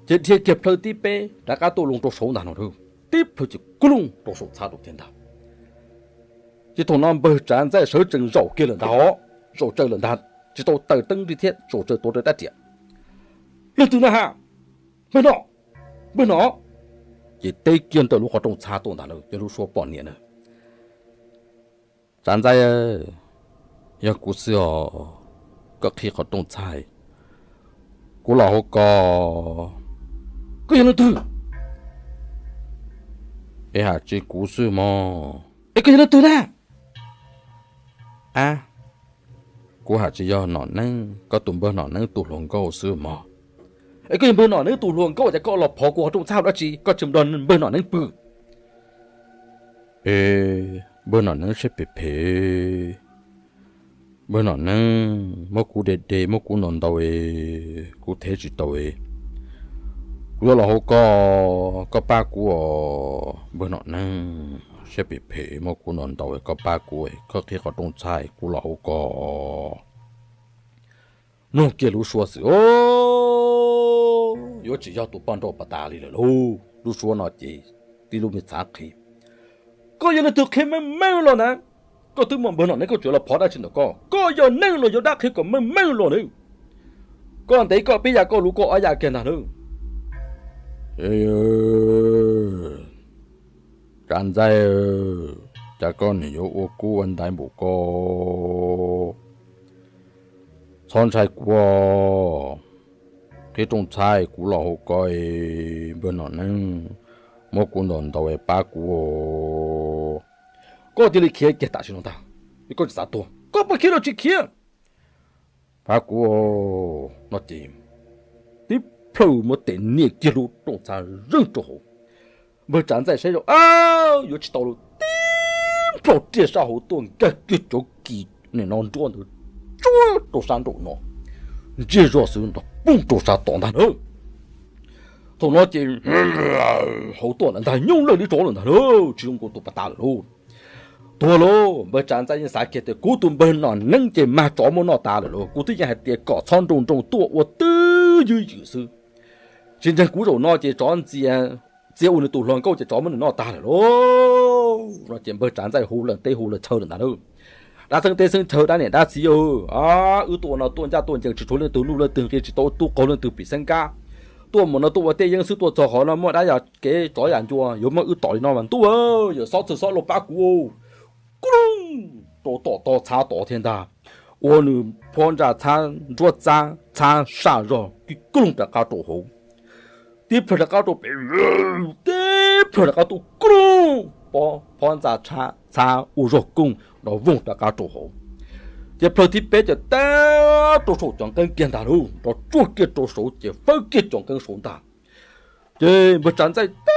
Ces dhia kiag plhaw tib peb rov qab tuaj loo rau saud ntag no, tib plhaw ces kub looj rau saum txhab rau kiag ntag. Ces thaum no npawg Tsav Ntxaij sawv tsees zaum kiag lawm ntag os, zaum tsaws lawm ntag, tsis tau taws teeb li thiab, zaum tsaws tuav rawv rab riam. Leej twg na ha? Npawg Nom, npawg Nom. Ces teb kiag ntawm lub qhov rooj txhab tuaj ntag na, yog lub suab poj niam na. Tsav Ntxaij, yog kuv xwb os, koj qhib qhov rooj txhab, kuv los hauv ko. Koj yog leej twg? Es hais tsis kuv xwb mog. Es koj yog leej twg na? Ab, kuv hais tsis yog Nom Neeb, koj tus npawg Nom Neeb tus hluas nkauj xwb mog. Es koj yog npawg Nom Neeb tus hluas nkauj ces koj los phov kuv qhov rooj txhab dab tsi, koj tsis npog npawg Nom Neeb pw? Es npawg Nom Neeb siab phem phem, npawg Nom Neeb muab kuv de de muab kuv ntaus ntaus es kuv thev tsis tau es kuv yuav los hauv ko, koj pab kuv os. Npawg Nom Neeb siab phem phem muab kuv ntaus ntaus es koj pab kuv, koj qhib qhov rooj txhab kuv los hauv ko. Mloog kiag lub suab xwb, yuav tsis yog tus poj nrauj pas tas li lawm lauj. Lub suab no ces tib lub me txhav qhi. Koj yog leej twg qhia meej meej los na? Koj twb muaj npawg Nom Neeb koj tseem los phov dab tsi ntawm koj? Koj yog neeg los yuav dab qhia kom meej meej los na. Koj ntev koj peb yam koj luv koj ob yam kiag ntag na. Tsav Ntxaij, cas koj nim yuav ua kub ua ntaiv npaum ko? Txhob ntshai kuv, qhib rooj txhab kuv los hauv ko, npawg Nom Neeb muab kuv ntaus ntaus pab kuv. koj cia li khiav kiag tam sim no ntag. Koj tsis xav tuag, koj puas khiav los tsis khiav? Pab kuv no ces tib plhaw muab tes nias kiag lub rooj txha zeeg rau hauv. Npawg Tsav Ntxaij saib zoj, yuav tsis tau lawm, tib plhaw riam sab hauv tuaj nkag kiag cov kis nim no nruab ntawd tsuag rau sab nraum no, ntsiag zog xwb nrov poog rau sab tod ntag na. Thaum no ces hauv tuaj ntag, nyooj lawj li tsov lawm ntag na, tsis zoo nkaus tus pas tas lawm lauj. Tuag lauj, npawg Tsav Ntxaij yeej xav kiag tias kuv tus npawg Nom Neeb ces mag tsov muab noj tas lawm lauj, kuv twb yeej hais tias kom txhob nroo nroo tuaj ua twj ywm xwb. Tsis ntseeg kuv zaum no ces tsov ntxias, txiav ua nws tus hluas nkauj ces tsov muab nws noj tas lawm lauj. No ces npawg Tsav Ntxaij hu lawm teb hu lawm chaw lawm ntag lauj. Dab xeeb teb xeeb chaw, dab niam dab txiv, wb tuaj no tuaj ncaj tuaj ncees tsis tshuav leej twg nuj leej twg nqi, tsis tau tub qaug leej twg pim xeeb kab. Tuaj mus no tuaj ua tej yeeb xwb, tuaj txog qhov no muaj dab yam kev tsov yam ncua yuav muab wb tom li no mas ntuj, yawm Xob Txwg Xob Lauj pab kuv, kub loog rau tom tog txhab tod thiab ntag. Ua nws phab ntsa txhab nruab txab txhab saj zog kub loog rov qab rau hauv. Tib plhaw rov qab rau pem, tib plhaw rov qab tuaj kub loog, phab ntsa txhab ua zog kooj nrov voog rov qab rau hauv. Ces plhaw thib peb ces tab rau saum cov nqeeb kiag ntag lauj, nrov tsuag kiag rau saud ces fawb kiag cov nqeeb saud ntag. Ces npawg Tsav Ntxaij tab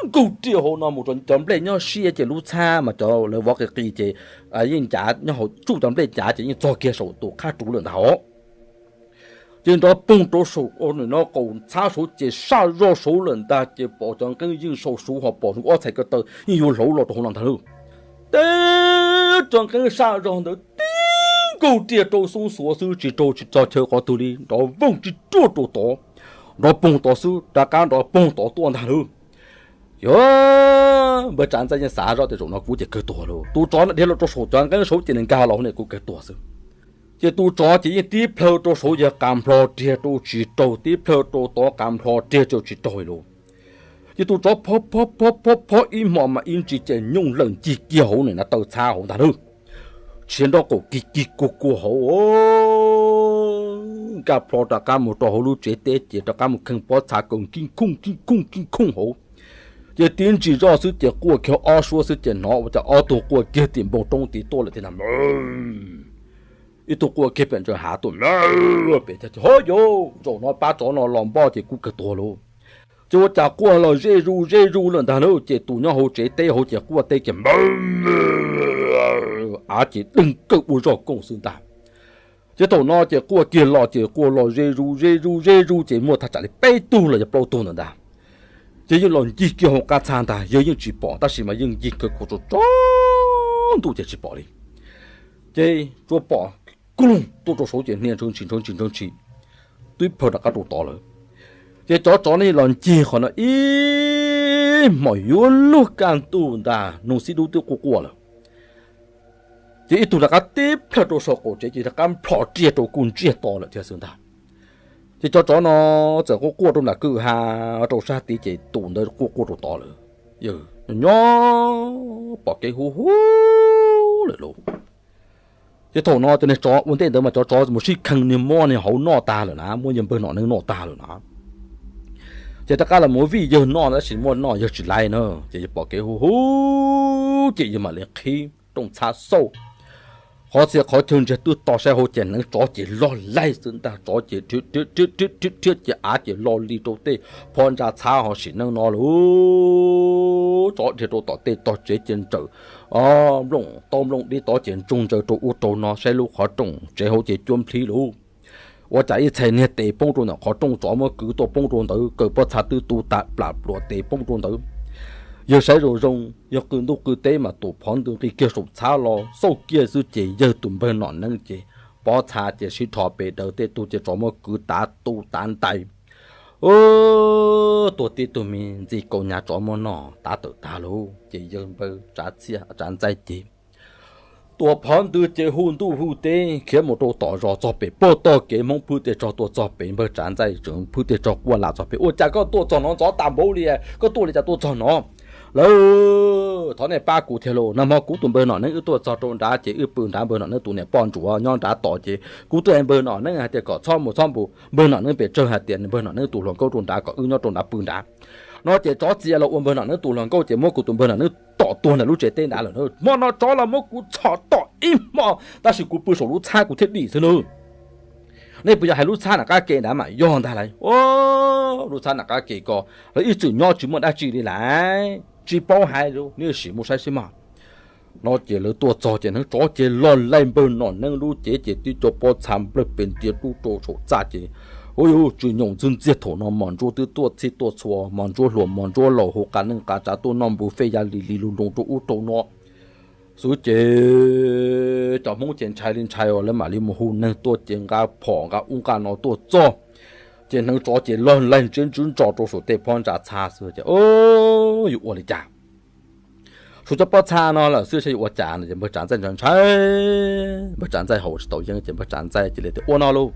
nkaug riam hauv no mus rau cov nplej nyob siab ces lub txhab mas cov lawv vov qis qis ces yeej ncav nyob hauv tsuj cov nplej ncav ces yeej txog kiag saum tus qab ruv lawm ntag os. Ces nrov poog rau saum no qaum txhab saud ces saj zog saud lawm ntag, ces pom cov nqeeb yeej saum saud ho pom ob txhais ko taw yeej yuav hlauv los rau hauv no ntag lauj. Teb cov nqeeb saj zog ntawd tib nkaug riam rau xub xuav xwb tsis raug tsis txog chaw qhov twg li, nrov voog tsis ruaj rau tod, nrov poog tod xwb rov qab nrov poog tod tuaj ntag lauj. Yog npawg Tsav Ntxaij yeej xav zoj tias zaum no kuv ces kawg tuag lauj, tus tsov no dhia los rau saum cov nqeeb saud ces nws nkag los hauv no kuv kawg tuag xwb. Ces tus tsov ces yeej tib plhaw rau saud yog qas nplho riag rau tsis raug, tib plhaw rau tod qas nplho riag rau tsis raug li lauj. Ces tus tsov phob phob phob phob ib hmos mas ib ntsis ces nyooj lawm ncig kiag hauv no na taw txhab hauv ntag lauj. Tshiav nroj qaum kig kig kuag kuag hauv, nkag plho rov qab mus rau hauv lub tsev teb ces rov qab mus kheej pob txha kaus kib khooj kib khooj kib khooj hauv. Ces tib ntsis zoj xwb ces quaj kiag ob suab xwb ces hnov ua cas ob tug quaj kiag tim npoo roob tid tuaj lawm thiab ntag. Ib tug quaj kiag pem ntsaws hav tuaj pem, ho yau, zaum no pab tsov no los npoj ces kuv kawg tuag lauj. Ces ua cas quaj los zej zuj zej zuj lawm ntag lauj, ces tus nyob hauv tsev teb hauv ces quaj teb kiag, av ces deeg kawg ua zog kooj xwb ntag. Ces thaum no ces quaj kiag los ces quaj los ze zuj ze zuj ze zuj ces muaj thaj tsam li peb tug los yog plaub tug ntawd ntag. Ces yeej los ncig kiag hauv qab txhab ntag, yawg yeej tsis pom tab sis mas yeej ncig kawg kuv tso tsob ntuj ces tsis pom li. Ces tsuas pom kuj loog tuaj rau saud ces hnia ntshaw ntshis ntshaw ntshis ntshaw ntshis, twb plhaw rov qab rau tod lawm. Ces cov tsov ne los ncig qhov no ib hmos yuav luag kaj ntug ntag, noog xib dub twb quaj quaj lawm. Ces ib tug rov qab tib plhaw rau saum qaum tsev ces rov qab nplho riag rau kuj ntsiag to lawm thiab xwb ntag. Ces cov tsov no txawm quaj quaj rau nram kwj ha rau sab tid ces tus ntawd quaj quaj rau tod lawm, yawg nyob pom kev huv huv lawm lauj. Ces thaum no cov niag tsov ua ntej ntawd mas cov tsov mus sib kheej niag mob niag hauv noj tag lawm na, muab yawg npawg Nom Neeb noj tag lawm na. Ces rov qab los mus vij yawg noj tab sis muab noj yawg tsis laiv na, ces yawg pom kev huv huv ces yawg mam li qhib rooj txhab xauj. Qhov txhia qhov chaw ntsiag twb to saib hauv ces neev tsov ces log laig xwb ntag, tsov ces rhiab rhiab ces av ces lo li rau tej phab ntsa txhab ho sim neej no lauj. Tsov dhia rau tom tej tog tsev ces ntsawm nplooj taub nplooj dib tod ces ntsoog ntsaws rau ub rau no saib lub qhov rooj tsev hauv ces cuab nplhib lauj. Ua cas ib txhais niag tes poob rau ntawm qhov rooj tsov muab kwv tuaj poob rau ntawd, kaw pob txha twb tu tas plam pluam tes poob rau ntawd. Yawg saib zoo zoo yog qw ntuj qw teb mas tus phov ntws nqis kiag saum txhab los xauj kiag xwb ces yawg tus npawg Nom Neeb ces pob txha ces sib rho pes daws tej tug ces tsov muab kwv tav tu tav ntais. Tuag tib tug me ntxi kaus hnyav tsov muab noj tav tawm tag lauj. Ces yawg npawg Tsav Txia Tsav Ntxaij ces tua phov ntws ces hu ntuj hu teb khiav mus rau tom zos txog pem pog tog kev Hmoob phwb tej tsog tuaj txog pem, npawg Tsav Ntxaij tseem phwb tej tsog quaj lam txog pem, ua cas koj tuaj txog no ntxov tas npaum li, koj tuaj li cas tuaj txog no? Lawv, thov nej pab kuv thiab lauj, nag hmo kuv tus npawg Nom Neeb wb tuaj txog rau nrad ces wb pw nrad, npawg Nom Neeb tus niam poj ntsuav nyob nrad tos ces kuv tuaj hais npawg Nom Neeb hais tias kom txhob mus txhob mus, npawg Nom Neeb pem tsawg hais tias npawg Nom Neeb tus hluas nkauj rau nrad kom wb nyob rau nrad pw nrad. No ces tsov txia los ua npawg Nom Neeb tus hluas nkauj ces muab kuv tus npawg Nom Neeb tom tuag ntawm lub tsev teb nrad lawm na. Hmo no tsov los muab kuv txhom tom ib hmo, tab sis kuv pw saum lub txhab kuv thiaj dim xwb na. Nej puas yog hais lub txhab nram qab ke nrad mas yog ntag lauj. Lub txhab nram qab ke ko lawv ib txwm nyob tsis muaj dab tsi li lawm, tsis paub hais li, nej sim mus saib seb mas. No ces lawv tuaj txog ces hneev tsov ces log laij npawg Nom Neeb lub cev ces tib co pob txha nplawg pes ntiag rub rau saum txaj ces, ua yuv tsw nyoos ntxwg ntxiag. Thaum no mos ntsuab twb tuaj txhij tuaj txhua, mos ntsuab hluas mos ntsuab laus hu qa neej qa tsav tuaj noj npu fej ya li li lug loo rau ub rau no xwb ces cov Hmoob ces ntshai li ntshai os, lawv mam li mus hu neeg tuaj ces nqa phom nqa ub nqa no tuaj txog ces hneev tsov ces log laij ntsiab ntswb ntso rau saum tej phab ntsa txha xwb ces, yuav ua li cas? Saum cov pob txha no lawm xwb saib yuav ua cas no ces npawg Tsav Ntxaij ntshai ntshai, npawg Tsav Ntxaij haus tsis tau yeeb ces npawg Tsav Ntxaij cia li tias, ua no lauj,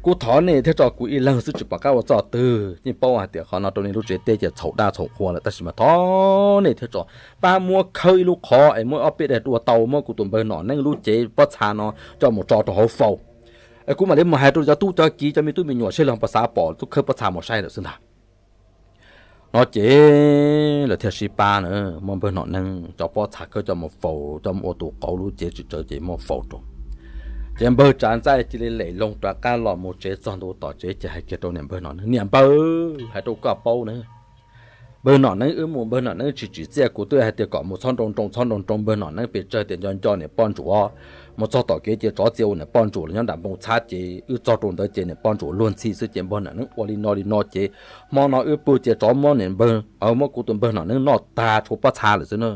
kuv thov nej thiab tso kuv ib leeg xwb tsis pom qab ua txoj twg, yeej paub hais tias qhov no rau nej lub tsev teb ces txhaum daj txhaum qhua lawm tab sis mas thov nej thiab tso pab muab khawb ib lub qhov es muab ob peb daim dua tau muab kuv tus npawg Nom Neeb lub cev pob txha no coj mus tso rau hauv faus es kuv mam li mus hais rau cov tub cov kiv cov me tub me nyuam seb lawv puas xav pom tub khawb pob txha mus saib lawm xwb ntag. No ces lawv thiaj sib pab na, muab npawg Nom Neeb cov pob txha khawb coj mus faus, coj mus ua tus qauv lub cev tsis tsawv ces muab faus rau. Ces npawg Tsav Ntxaij cia li lem loo rov qab los mus tsev txog ntua tom tsev ces hais kiag rau niam npawg Nom Neeb, niam npawg, hais rau koj paub na, npawg Nom Neeb wb mus npawg Nom Neeb tsis tsim txiaj, kuv twb hais tias kom mus txhob nroo nroo txhob nroo nroo, npawg Nom Neeb pes tsawg tias nco nco niam poj ntsuam, mus txog tom kev ces tsov txia ua niam poj ntsuam los nyob nram npoo txhab ces wb txog rau ntawd ces niam poj ntsuam luag ntxhi xwb ces npawg Nom Neeb ua li no li no ces hmo no wb pw ces tsov muab niam npawg, muab kuv tus npawg Nom Neeb noj tag tshuav pob txha lawm xwb na.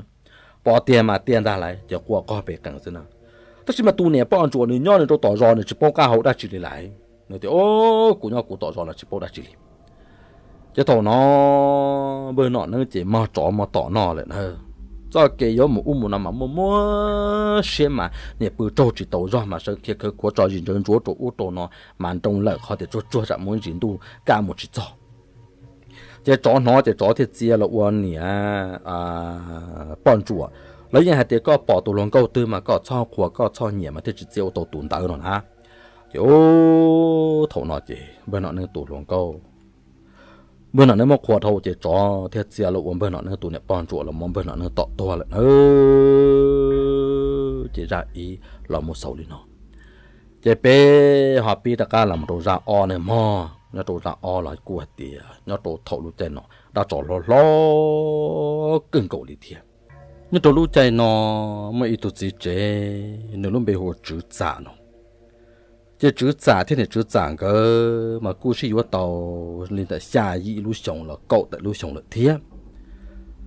Pom tiag mas tiag ntag lauj, ces quaj qog pem qees xwb na. Tab sis mas tus niam poj ntsuam nws nyob nws rau tom zos nws tsis paub qab hau dab tsi li lauj, nws tias, o, kuv nyob kuv tom zos los tsis paub dab tsi li. Ces thaum no npawg Nom Neeb ces mog tsov mog tom noj lawm na. Txoj kev yuav mus ub mus no mas muaj muab siab mas niam pw raug tsis tau zog mas sawv khiav khawv khuav tso zis ntsawv ntsuav rau ub rau no mas nroo lawm qhov tias tsuag tsuag tsam muaj ntsis ntuj kaj mus tsis txog. Ces tsov hnov ces tsov thiaj txia los ua niam poj ntsuam. Lawv yeej hais tias koj pom tus hluas nkauj twg mas koj txhob qhuas koj txhob nyiam mas thiaj tsis txia ua tau tus ntawd no na. Ces thaum no ces npawg Nom Neeb tus hluas nkauj, npawg Nom Neeb muab qhuas dhau ces tsov thiaj txia los ua npawg Nom Neeb tus niam poj ntsuam los muab npawg Nom Neeb tom tuag lawm na. Ces zaj ib los mus xaus li no. Ces peb ho pib rov qab los mus rau zaj ob ne mog, nyob rau zaj ob los kuj hais tias nyob rau thaum lub caij no dab tsov hlob hlob kawg nkaus li thiab. Nyob rau lub caij no muaj ib tug txiv tsev nws lub npe hu ua Tswv Txam no. Ces Tswv Txam thiab niam Tswv Txam nkawd mas kuj sib yuav tau li ntawm xya yim lub xyoos los kaum tawm lub xyoos lawm thiab.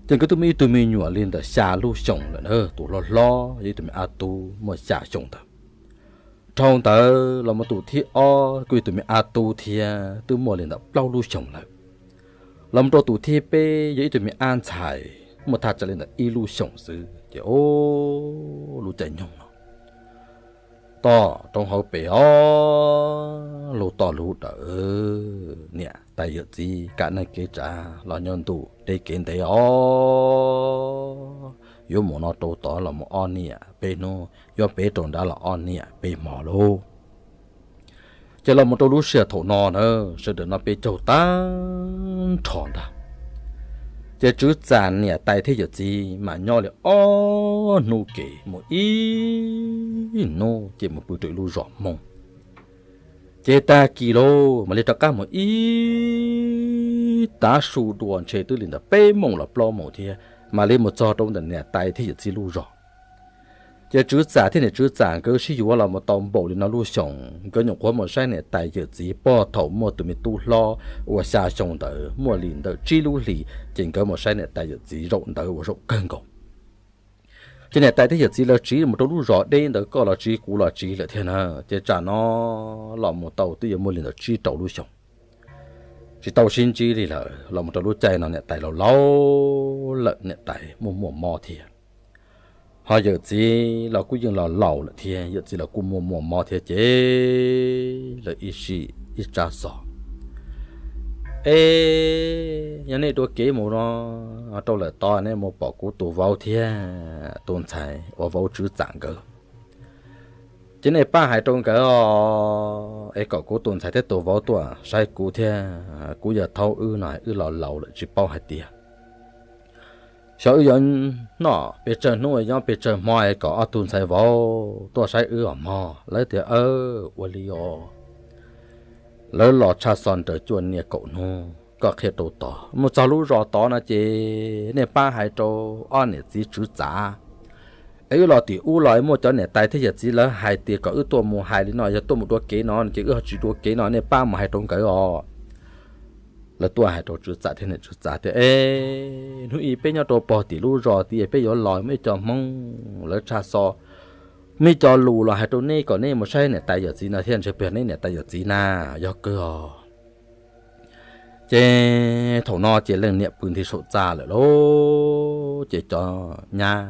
Ces nkawd twb muaj ib tug me nyuam li ntawm xya lub xyoos lawm na, tus hlob hlob yog ib tug me ab tub muaj xya xyoo ntawd. Dhau ntawd los mus tus thib ob kuj yog tus me ab tub thiab twb muaj li ntawm plaub lub xyoos lawm. Los mus rau tus thib peb yog ib tug me ab ntxhais muaj thaj tsam li ntawm ib lub xyoos xwb ces o, lub caij nyoog no toj roob hauv pes os, lug toj lug dawm, niam tais yawm txiv kam neej kev tsav los nyob ntuj deb kev ntev os. Yuav mus no rau tod los mus ob niam peb hnub, yuav pem rau nrad los ob niam peb hmo lauj. Ces los mus rau lub sij hawm thaum no na, sawv daws noj peb caug tag nrho ntag. Ces Tswv Txam niam tais thiab yawm txiv mas nyob li ob hnub kev mus ib hnub ces mus pw rau ib lub zos Hmoob. Ces tag kis lauj mam li rov qab mus ib tav su dua ntshe twb li ntawm peb moos los plaub moos thiab mam li mus txog rau ntawm niam tais thiab yawm txiv lub zos. Ces Tswv Txam thiab niam Tswv Txam nkawd sib yuav los mus tau npaum li no lub xyoos, nkawd nyuam qhuav mus saib niam tais yawm txiv pog thaum muaj tus me tub hlob uas xya xyoo ntawd muaj li ntawm tsib lub hlis, ces nkawd mus saib niam tais yawm txiv zaum ntawd uas zaum kawg nkaus. Ces niam tais thiab yawm txiv lawv tsiv mus rau lub zos deb ntawd koj los tsiv kuv los tsiv lawm thiab na, ces tsam no los mus tau twb yuav muaj li ntawm tsib rau lub xyoos. Tsis tau sib ntsib li lawm, los mus rau lub caij no niam tais laus laus lawm, niam tais muaj muaj mob thiab. Ho yawm txiv los kuj yeej los laus lawm thiab, yawm txiv los kuj muaj muaj mob thiab ces lawv ib sij ib tsab xov, es yog nej dua kev mus no rau lawm tod nej mus pom kuv tus vauv thiab tus ntxhais uas vauv Tswv Txam nkawd, ces nej pab hais rau nkawd os, es kom kuv tus ntxhais thiab tus vauv tuaj saib kuv thiab, kuv yawg thaub wb no wb los laus lawm tsis paub hais tias xyov wb yuav noj pes tsawg hnub, nyob pes tsawg hmo kom ob tug ntxhais vauv tuaj saib wb os mog. Lawv tias, Ua li os. Lawv los tshaj xo nraws cuaj niaj kaum hnub, koj qhia rau tod, mus txog lub zos tod no ces nej pab hais rau ob niam txiv Tswv Txav es wb los tim ub los muaj cov niam tais thiab yawm txiv lawv hais tias kom wb tuaj mus hais li no, yog tuaj mus dua kev no ces wb ho tsis dua kev no, nej pab mus hais rau nkawd os. Lawv tuaj hais rau Tswv Txav thiab niam Tswv Txav tias, E, hnub ib peb nyob rau pog tim lub zos tid peb yuav los muaj ib co Hmoob lawv tshaj xo, muaj ib co lus los hais rau nej kom nej mus saib niam tais yawm txiv no thiab ntshe peb yog nej niam tais yawm txiv na, yog kawg os. Ces thaum no ces leej niam pw nti saum txaj lawm lauj, ces cov nyab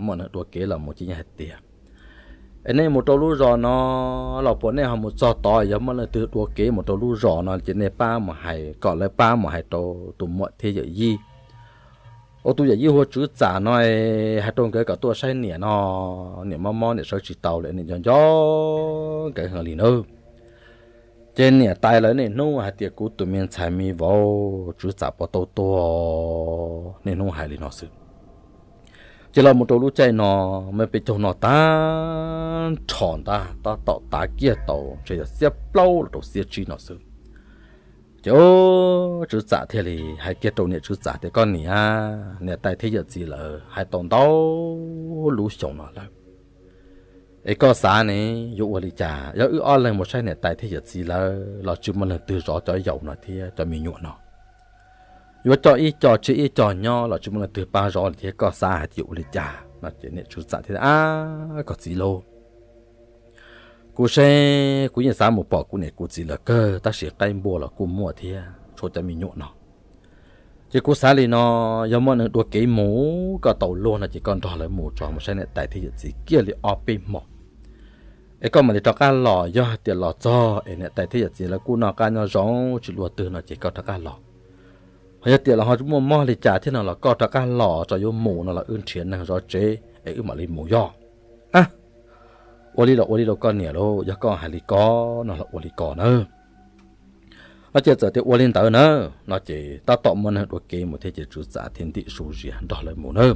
muaj neeg dua kev los mus ces yeej hais tias, Es nej mus rau lub zos no los puas nej ho mus txog tod, yog muaj leej twg dua kev mus rau lub zos no ces nej pab mus hais, kom lawv pab mus hais rau tus muam thiab yawm yij. Ua tus yawm yij hu ua Tswv Txam no, hais rau nkawd kom tuaj saib niam no, niam mob mob niam sawv tsis tau lawm, niam nco nco nkawd heev li nawb. Ces niam tais lawv niaj hnub hais tias kuv tus me ntxhais me vauv Tswv Txam puas tau tuag, niaj hnub hais li no xwb. Ces los mus rau lub caij no, muaj peb caug no tag nrho ntag, tab tom tav kiag tau ntshe yog xiab plaub los rau xiab tsib no xwb. Ces Tswv Txam thiaj li hais kiag rau niam Tswv Txam tias, Koj niam, niam tais thiab yawm txiv lawv hais tau ntau lub xyoo no lawm, es koj xav ne, yuav ua li cas? Yog wb ob leeg mus saib niam tais thiab yawm txiv lawv los tsis muaj leej twg zov cov yaus no thiab cov me nyuam no. Yuav coj ib co tseg ib co nyob los tsis muaj leej twg pab zov li thiab, koj xav hais tias yuav ua li cas no? Ces niam Tswv Txam thiaj, Ab, koj txiv lauj, kuv seb kuv yeej xav mus pom kuv niam kuv txiv lawv kawg, tab sis qaib npua los kuj muaj thiab, tshuav cov me nyuam no. Ces kuv xav li no, yog muaj neeg dua kev mus kom tau luag no ces koj nrog lawv mus tso, mus saib niam tais thiab yawm txiv kiag li ob peb hmos, es koj mam li rov qab los. Yog hais tias los txog es niam tais thiab yawm txiv lawv kuj noj qab nyob zoo tsis luaj twg no ces koj rov qab los. Ho yog tias los ho muaj mob li cas thiab no los koj rov qab los tso, yuav mus no los wb nrhiav neeg zov tsev es wb mam li mus yog. A, ua li los ua li lauj koj niam lauj, yog koj hais li ko no los ua li ko na. No ces txawm tias ua li ntawd na, no ces tab tom muaj neeg dua kev mus thiab ces Tswv Txam thiaj ntim su zias nrog lawv mus na.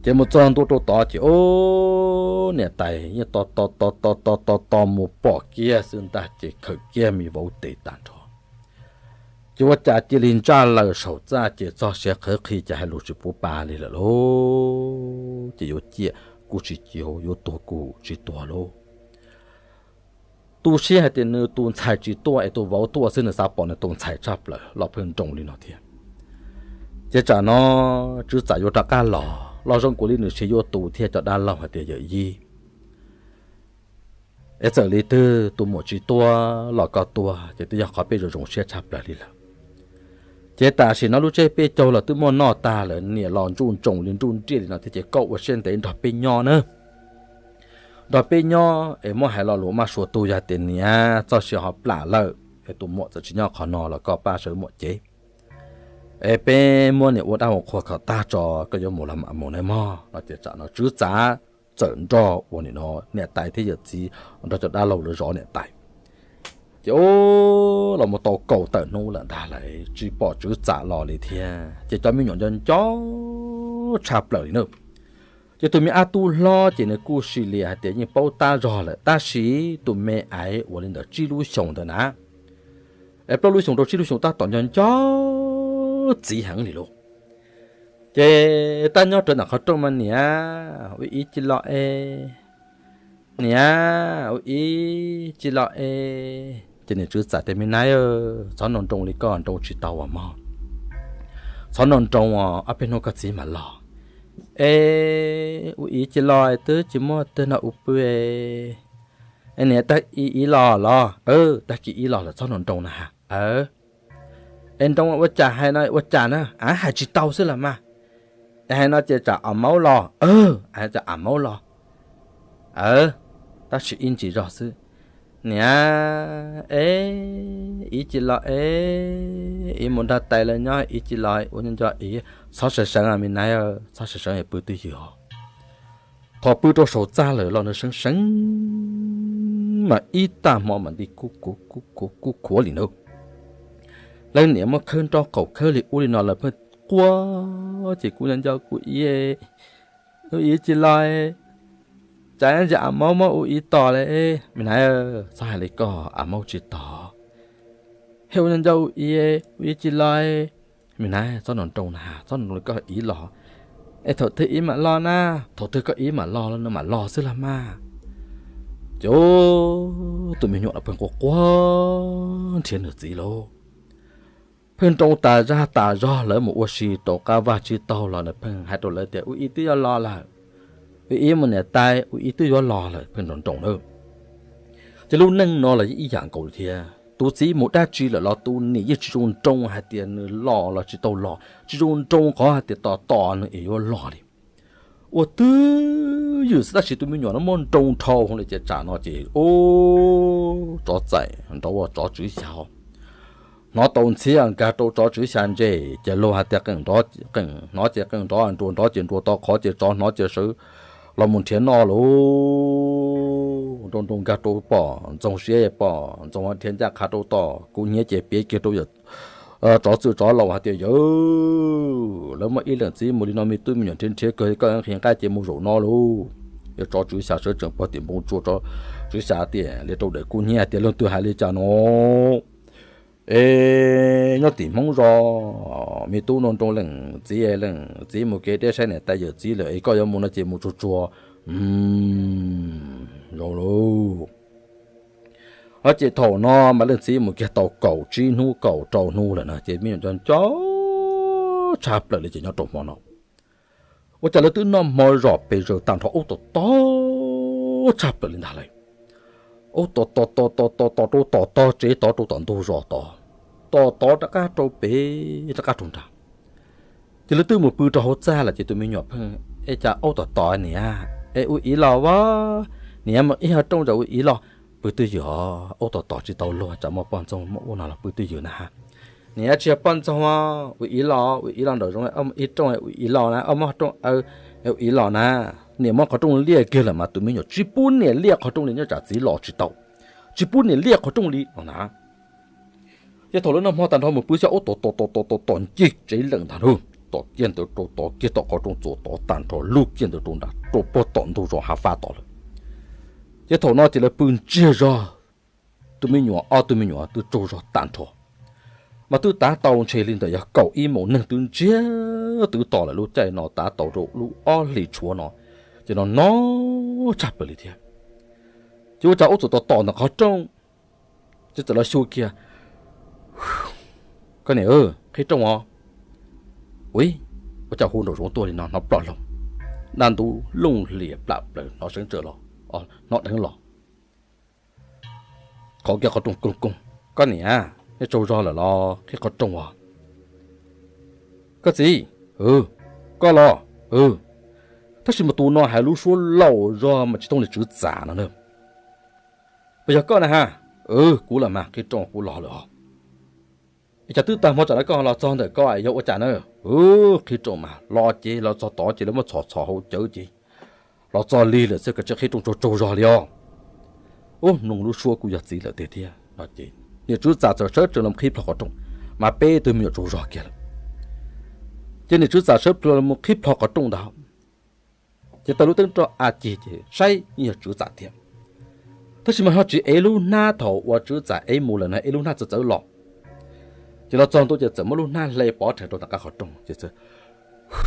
Ces mus txog ntua rau tod ces ub, niam tais yeej tos tos tos tos tos tos mus pom kiag xwb ntag ces khawm kiag me vauv tes tag nrho. Ces ua cas cia li ntsaj laws saum txaj ces txog siav qhawv qhi ces hais lus tsis pub pa li lawm lauj. Ces yuav ciaj kuj tsis ciaj, yuav tuag kuj tsis tuag lauj. Tu siab hais tias nws tus ntxhais tsis tuaj es tus vauv tuaj xwb, nws xav pom nws tus ntxhais tshaj plaws los pheej nroo li no thiab. Ces tsam no Tswv Txam yuav rov qab los, los zoo kuv li nws siv yuav tus thiab cov dab laug hais tias yawm yij, es txawm li twg tus muam tsis tuaj los koj tuaj ces twb yog qhov peb zoo zoo siab tshaj plaws li lawm. Ces tam sim no lub tsheb peb caug los twb muaj noj tag lawm, niam los nruj nroos li nruj nriaj li no thiab ces koj ua siab ntev nrog peb nyob na. Nrog peb nyob es muab hais lo lus maj sua tug, yog tias niam txoj sia ho plam lawm es tus muam txawm tsis nyob qhov no los koj pab sawv muam cev, es peb muab niam ua dab ua qhua kom tag tso, koj yuav mus los mam mus nawb mog. No ces tsam no Tswv Txam txawm nrog ua nim no niam tais thiab yawm txiv nrog cov dab laug lawv zov niam tais. Ces ub, los mus tau kaum tawm hnub lawm ntag lawm tsis pom Tswv Txam los li thiab, ces cov me nyuam nco nco tshaj plaws li na. Ces tus me ab tub hlob ces nws kuj sim li hais tias yeej paub tab zog lawm, tab sis tus me aiv uas li ntawm tsib lub xyoos ntawd na, es plaub lub xyoos rau tsib lub xyoos tab tom nco nco txiv heev li lauj. Ces tab nyob rawv ntawm qhov rooj mas niam, ua ib ci lo e, niam, ua ib ci lo e. Ces niam Tswv Txam tias me nab, txhob nroo nroo li koj nroo tsis tau as mog. Txhob nroo nroo os, ob peb hnub koj txiv mam los. E, ua ib ci lo, twb tsis muaj twg nrog wb pw. E niam, tag ib ib los los, tag kis ib los lawm txhob nroo nroo na ha. Es nroo ua cas hais no ua cas na, av hais tsis tau xwb los mas. Es hais no ces tsam a maub los, av tsam a maub los. Tab sis ib ntsis zog xwb. Niam, e, ib ci lo e, ib mus nrog tais lawv nyob ib ci lo ua nco nco ib, txhob sawv seev me nab, txhob sawv seev pw twj ywm os. Thaum pw rau saum txaj lawm los nws seev seev mas ib tag hmo mas nti kuj khuav li na. Leej niam muab khawb nroj qaum khawb li ub li no lawm pheej quaj ces kuv nco nco kuv ib, ua ib tsis los, tsam ntsis a maub muab ua ib tos li. Me nai, txhob hais li koj, a maub tsis tos. He ua nco nco ua ib, ua ib tsis los. Me nai, txhob nroo nroo na, txhob nroo nroo li koj ib los, es thaum twg ib mam los na, thaum twg koj ib mam los no mam los xwb los mas. Ces tus me nyuam no pheej quaj quaj nrhiav nws txiv lauj. Pheej nroo tas zaj tas zog, lawv mus ua si rau qab vaj tsib taug los nws pheej hais rau lawv tias ua ib twb yuav los lawm, ua ib mus niam tais, ua ib twb yuav los lawm, pheej nroo nroo na. Ces lub neej no los ib yam nkaus li thiab, tus txiv mus dab tsi lawm los tus niam yeej tsis zoo nroo hais tias nws los los tsis tau los, tsis zoo nroo qhov hais tias tos tos nws es yuav los li. Ua twj ywm xwb tab sis tus me nyuam no muaj nroo dhau hwv li ces tsam no ces ub, tsov txaim nrov ua tsov tswv xya, hnov tau ntxhiab nkag rau tsov tswv xya ntse, ces luag hais tias qeej nrov, qeej hnov ces qeej nrov, nruas nrov ces nruas to qhov ces tsov hnov ces sawv los mus nrhiav noj lauj. Nroo nroo nkag rau pom ntxoog siab, pom ntxoog nrhiav ncaj qha rau tom kub hnyiab ces piav kiag rau yawm tsov txwj tsov laus hais tias yawg, lawv muaj ib leej txiv mus li no me tub me nyuam nrhiav nrhiav kawg, koj nqhis nqaij ces mus zaum no lauj. Yawg tsov tswv xya sawv tsees pog tim npoo tsua, tsov tswv xya tias li rau daim kub hnyiab hais tias leej twg hais li cas no. Es nyob tim Hmoob zos, me tub nroo nroo leej txiv, leej txiv mus kev deb saib niam tais yawm txiv lawm es koj yuav mus no ces mus tsuag tsuag zoo lauj. No ces thaum no mas leej txiv mus kiag tau kaum tsib hnub kaum rau hnub lawm no ces me nyuam nco nco tshaj plaws li ces nyob rau hmo no ua cas lawv twb noj hmo zom pes zaws tag nrho, ub tos tos tshaj plaws li ntag lauj. Ub tos tos tos tos tos tos rau tom tog tsev tod, rau tom ntug zos tod, tos tos rov qab rau pem rov qab rau nrad. Ces lawv twb mus pw rau hauv txaj lawm ces tus me nyuam pheej, es cas ub tos tos niam, es ua ib los a, niam mus ib ho rooj zam ua ib los. Pw twj ywm os, ub tos tos tsis tau luag, tsam muaj poj ntxoog muaj ub no los pw twj ywm na. Niam tsis yog poj ntxoog, ua ib los, ua ib los nraum zoov, ib rooj ua ib los na, muab rooj aw ua ib los na. Niam muab qhov rooj liaj kiag lawm mas tus me nyuam tsis pub niam liaj qhov rooj li, nyob tsam txiv los tsis tau, tsis pub niam liaj qhov rooj li no na. Ces thaum lawv noj hmo tag nrho mus pw xyov ub tos tos tos tos tos ncig tsev lawm ntag lauj, tos kiag ntawd rau tod kiag tom qhov rooj txuas tod tag nrho, lug kiag ntawd rau nrad rau puag tom ntug zos hav fab tod lawm. Ces thaum no ces lawv pw ntsiag zog, tus me nyuam, ob tug me nyuam twb tsaug zog tag nrho. Mas twb tav tau ntshe li ntawm yog kaum ib moos, neeg twb ntsiag twb to lawm, lub caij no tav tau rau lub ob hlis tshuav no, ces no no tshaj plaws li thiab. Ces ua cas ub txawm tos tos ntawm qhov rooj, ces txawm los xyu kiag, koj niam, qhib rooj os. Ua cas hu nraum zoov tuaj li no, hnov ploj loo, daj ntub looj hlias plam plaws, hnov seev tsaws los, hnov dheev los. Qhov kiag qhov rooj koog koog, koj niam, nej tsaug zog lawm los qhib qhov rooj os. Koj txiv, koj los, tab sis mas tus no hais lub suab laus zog mas tsis thooj li tswv txam no na. Puas yog koj na ha? Kuv los mas, qhib rooj kuv los lawm os. Es cas twb tag hmo tsam no koj los txog ntawm ko yog ua cas na? Qhib rooj mas los ces los txog tod ces lawv muab txhom txhom hauv cawv ces los txog lig lawm xwb, koj tsis qhib rooj tsaug tsaug zog li os. Ub, mloog lub suab kuj yog txiv lawm tiag thiab no ces niam tswv txam txawm sawv tsees los qhib plho qhov rooj, mas peb tug me nyuam tsaug zog kiag lawm. Ces niam tswv txam sawv plho mus qhib plho qhov rooj ntag, ces taws lub teeb roj a ceg ces saib yeej yog tswv txam tiag. Tab sis mas ho tsis ev lub hnab, thaum uas tswv txam ev mus lawm no ev lub hnab txawv txawv los. Ces los txog ntua ces txawm muab lub hnab hle pov rhe rau tom qab qhov rooj ces txawm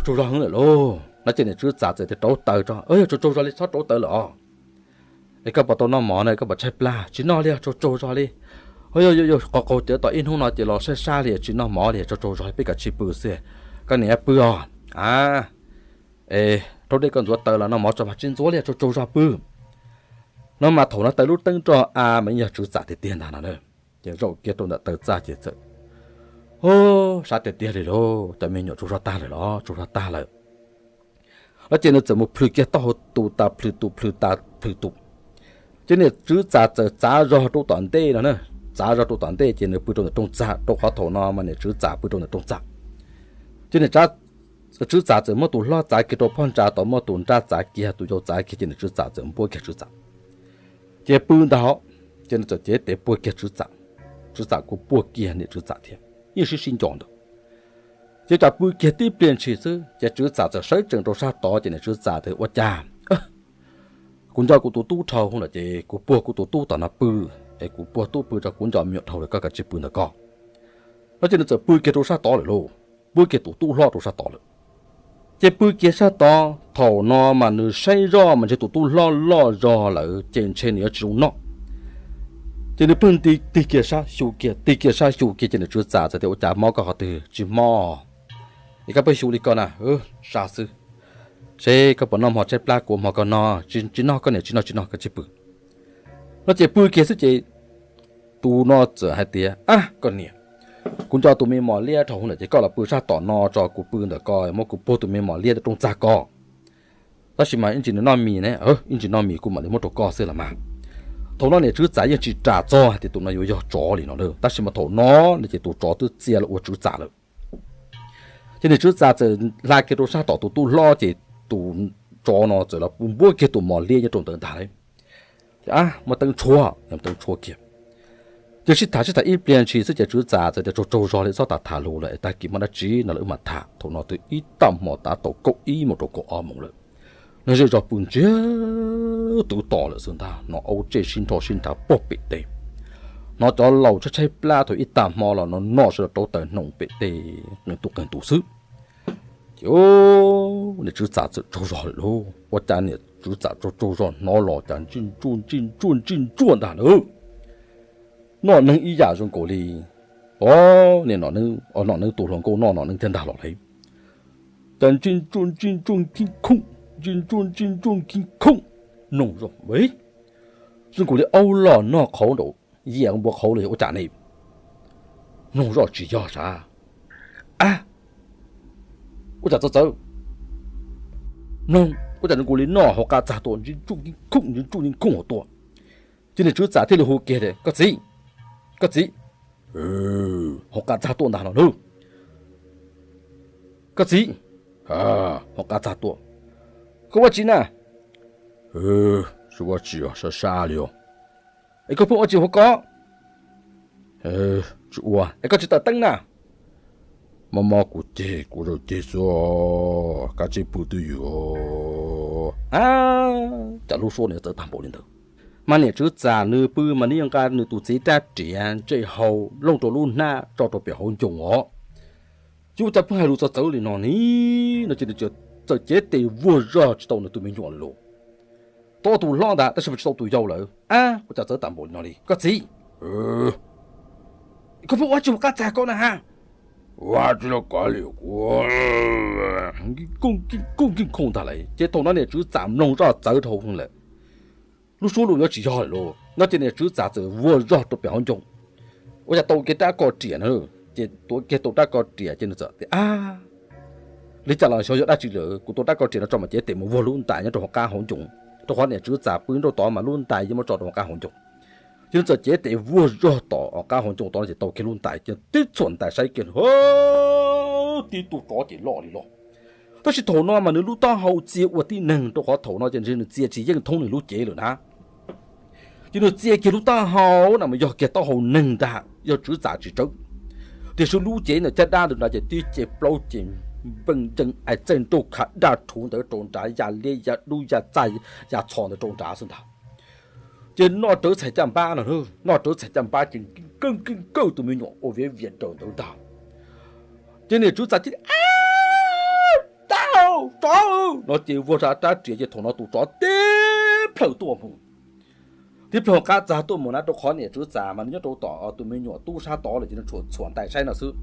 tsaug zog heev lawm lauj no ces niam tswv txam txawm tias rauv taws tso, yog tsaug tsaug zog li txhob rauv taws lawm os. Es koj puas tau noj mov na, koj puas tshaib plab? Tsis noj li os, tsaug tsaug zog li. Yog yog yog qaug qaug cawv tau ib hnub no ces los sab sab li, tsis noj mov li, tsaug tsaug zog li, peb kav tsij pw xwb. Koj niam pw os. A, es raub dej koj ntxuav taws los noj mov tso mas tsis ntxuav li, tsaug tsaug zog pw. No mas thaum no taws lub teeb roj a mas yeej yog tswv txam tiag tiag ntag no na. Ces zaum kiag rau ntawm taw txaj ces txawm, o, sab tiag tiag li lauj, cov me nyuam tsaug zog tag lawm los tsaug zog tag lawm. No ces nws txawm mus plhws kiag taub hau tus tas plhws tus plhws tas plhws tus. Ces niam tswv txam txawm txav zog rau tom ntej no na, txav zog rau tom ntej ces nws pw rau ntawm rooj txaj, rau qhov thaum no mas niam tswv txam pw rau ntawm rooj txaj. Ces niam tswv txam txawm muab tus hlob txav kiag rau phab ntsa tod, muab tus nrab txav kiag, tus yau txav kiag ces niam tswv txam txawm npuab kiag tswv txam. Ces pw ntag, ces nws txawm cev tes puag kiag tswv txam, tswv txam kuj puag kiag niam tswv txam thiab, yeej sib sib nco ntawd. Ces cas pw kiag tib pliag ntshis xwb ces tswv txam txawm sawv tsees rau sab tod ces niam tswv txam tias, Ua cas kuv nco kuv tus tub dhau lawm ces kuv puag kuv tus tub tom no pw, es kuv puag tub pw rau kuv nco me nyuam dhau lawm, koj kav tsij pw ntawm koj. No ces nws txawm pw kiag rau sab tod lawm lauj, pw kiag tus tub hlob rau sab tod lawm. Ces pw kiag sab tod, thaum no mas nws saib zoj mas ntshe tus tub hlob loj zog lawm ces ntshe nws yuav tsis zoo noj. Ces nws pheej nti tig kiag sab xyu kiag, tig kiag sab xyu kiag ces niam tswv txam txawm tias, Ua cas mob koj qhov twg? Tsis mob. Es koj pheej xyu li ko na? Sab xwb. Seb koj puas noj hmo tshaib plab, kuv ua hmo koj noj. Tsis noj koj niam, tsis noj, tsis noj, koj tsij pw. No ces pw kiag xwb ces tus no txawm hais tias, Ab koj niam, kuv nco tus me mos liab dhau lawm ces koj los pw sab tom no tso, kuv pw ntawm ko, muab kuv puag tus me mos liab ntawm rooj txag ko. Tab sis mas ib ntsis nws noj mis ne, ib ntsis noj mis kuv mam li muab rau koj xwb los mas. Thaum no niam tswv txam yeej tsis ras txog hais tias tus no yuav yog tsov li no na, tab sis mas thaum no ces tus tsov twb txia los ua tswv txam lawm. Ces niam tswv txam txawm hla kiag rau sab tom tus tub hlob ces tus tsov no txawm los npuab kiag tus mos liab nyob rau ntawd ntag lauj. Muab teeb tshuab, teeb tshuab kiag. Ces sib tham sib tham ib pliag ntshis xwb ces tswv txam txawm tias, Tsaug tsaug zog li, txhob tham tham lus lawm, tag kis muaj dab tsi no lawm wb mam tham. Thaum no twb ib tag hmo tav tau kaum ib mus rau kaum ob moos lawm. Neeg zej zog pw ntsiag twv to lawm xwb ntag, hnov aub tsej sib nrho sib nrhav puag pem teb. Hnov cov laus tshaib tshaib plab thaum ib tag hmo los no noj sawv daws rauv taws hnoos pem teb qees tus qees tus xwb. Ces niam tswv txam txawm tsaug zog lawm lauj, ua cas niam tswv txam tsaug tsaug zog hnov los cas ntsij ntsuaj ntsij ntsuaj ntsij ntsuaj ntag lauj. Noj neeg ib yam zoo nkaus li, o, niam nom neeb, nom neeb tus hluas nkauj noj nom neeb thiab ntag los lauj. Cas ntsij ntsuaj ntsij ntsuaj nkij khooj, ntsij ntsuaj ntsij ntsuaj nkij khooj. Mloog zoj, zoo nkaus li aub loj noj qhauv nraum yias npua qhauv los yog ua cas ne? Mloog zoj tsis yog sav. A, ua cas txawv txawv? Mloog ua cas zoo nkaus li noj hauv qab txag tuaj, ntsij ntsuaj nkij khooj, ntsij ntsuaj nkij khooj hauv tuaj. Ces niam tswv txam thiaj li hu kiag tias, Koj txiv, koj txiv, hauv qab txag tuaj ntag no lauj. Koj txiv, hauv qab txag tuaj. Koj ua tsi na? Tsis ua tsi, sab sab li os. Es koj pheej ua tsi hauv ko? Tsis ua. Es koj tsis taws teeb na? Mob mob kuv ceg kuv zaum ceg xwb, koj tsij pw twj ywm. A, cas lub suab nws txawv tag npaum li ntawd. Mas niam tswv txam nws pw mas nws yeej nqa nws tus txiv rab riam ntsej hau looj rau lub hnab tso rau pem hauv ncoo os. Ces ua cas pheej hais lus txawv txawv li no ne? No ces nws txawm cev tes vuag zog tsis tau nws tus me nyuam lawm lauj. Tau tus hlob ntag tab sis mas tsis tau tus yau lawm. A, ua cas txawv tag npaum li no li koj txiv? Koj pheej ua tsi hauv qab txag ko na ha? Ua tsis tau koj li kuv. Nkij khooj nkij khooj ntag lauj. Ces thaum no niam tswv txam mloog zoj txawv dhau lawm, lub suab lus yuav tsis yog lawm lauj. No ces niam tswv txam txawm vuag zog rau pem hauv ncoo. Ua cas tau kiag rab ko riam na, ces tuav kiag tau rab ko riam ces nws txawm tias, A, li cas los xyov yog dab tsi lawm, kuv tua rab ko riam no tso mas cev tes mus vuag lub ntais nyob rau hauv qab hauv ncoo, rau qhov niam tswv txam pw nraum tod mas lub ntais yeej muab tso rau hauv qab hauv ncoo. Ces nws txawm cev tes vuag zog tom qab hauv ncoo tod ces tau kiag lub ntais ces tib txhuam ntais saib kiag, tib tug tsov ces loj li loj. Tab sis thaum no mas nws lub taub hau txia ua tib neeg rau qhov thaum no ces ntshe nws txia tsis yeej thoob nws lub cev lawm na. Ces nws txia kiag lub taub hau na mas yog kiag taub hau neeg ntag, yog tswv txam tsis tsawv. Tiam sis lub cev ntawm caj dab ntawd nrad ces tib ce plaub ces npeej ncees ais txaij nrauj khav daj rhuv ntawd rau nrad, ya liab ya dub ya txaj ya txho ntawd rau nrad xwb ntag. Ces noj rawv txhais caj npab no, noj rawv txhais caj npab ces nkij kawg nkij kawg tus me nyuam ua viav vias raws ntawd ntag. Ces niam tswv txam cia li, Dab, tsov no ces vuag rab riam ces thaum no tus tsov tib plhaw tuaj mus. Tib plhaw qab txag tuaj mus na, rau qhov niam tswv txam mas nws nyob rau tom tus me nyuam tub sab tod lawm ces nws tsuas txhuam ntais saib no xwb.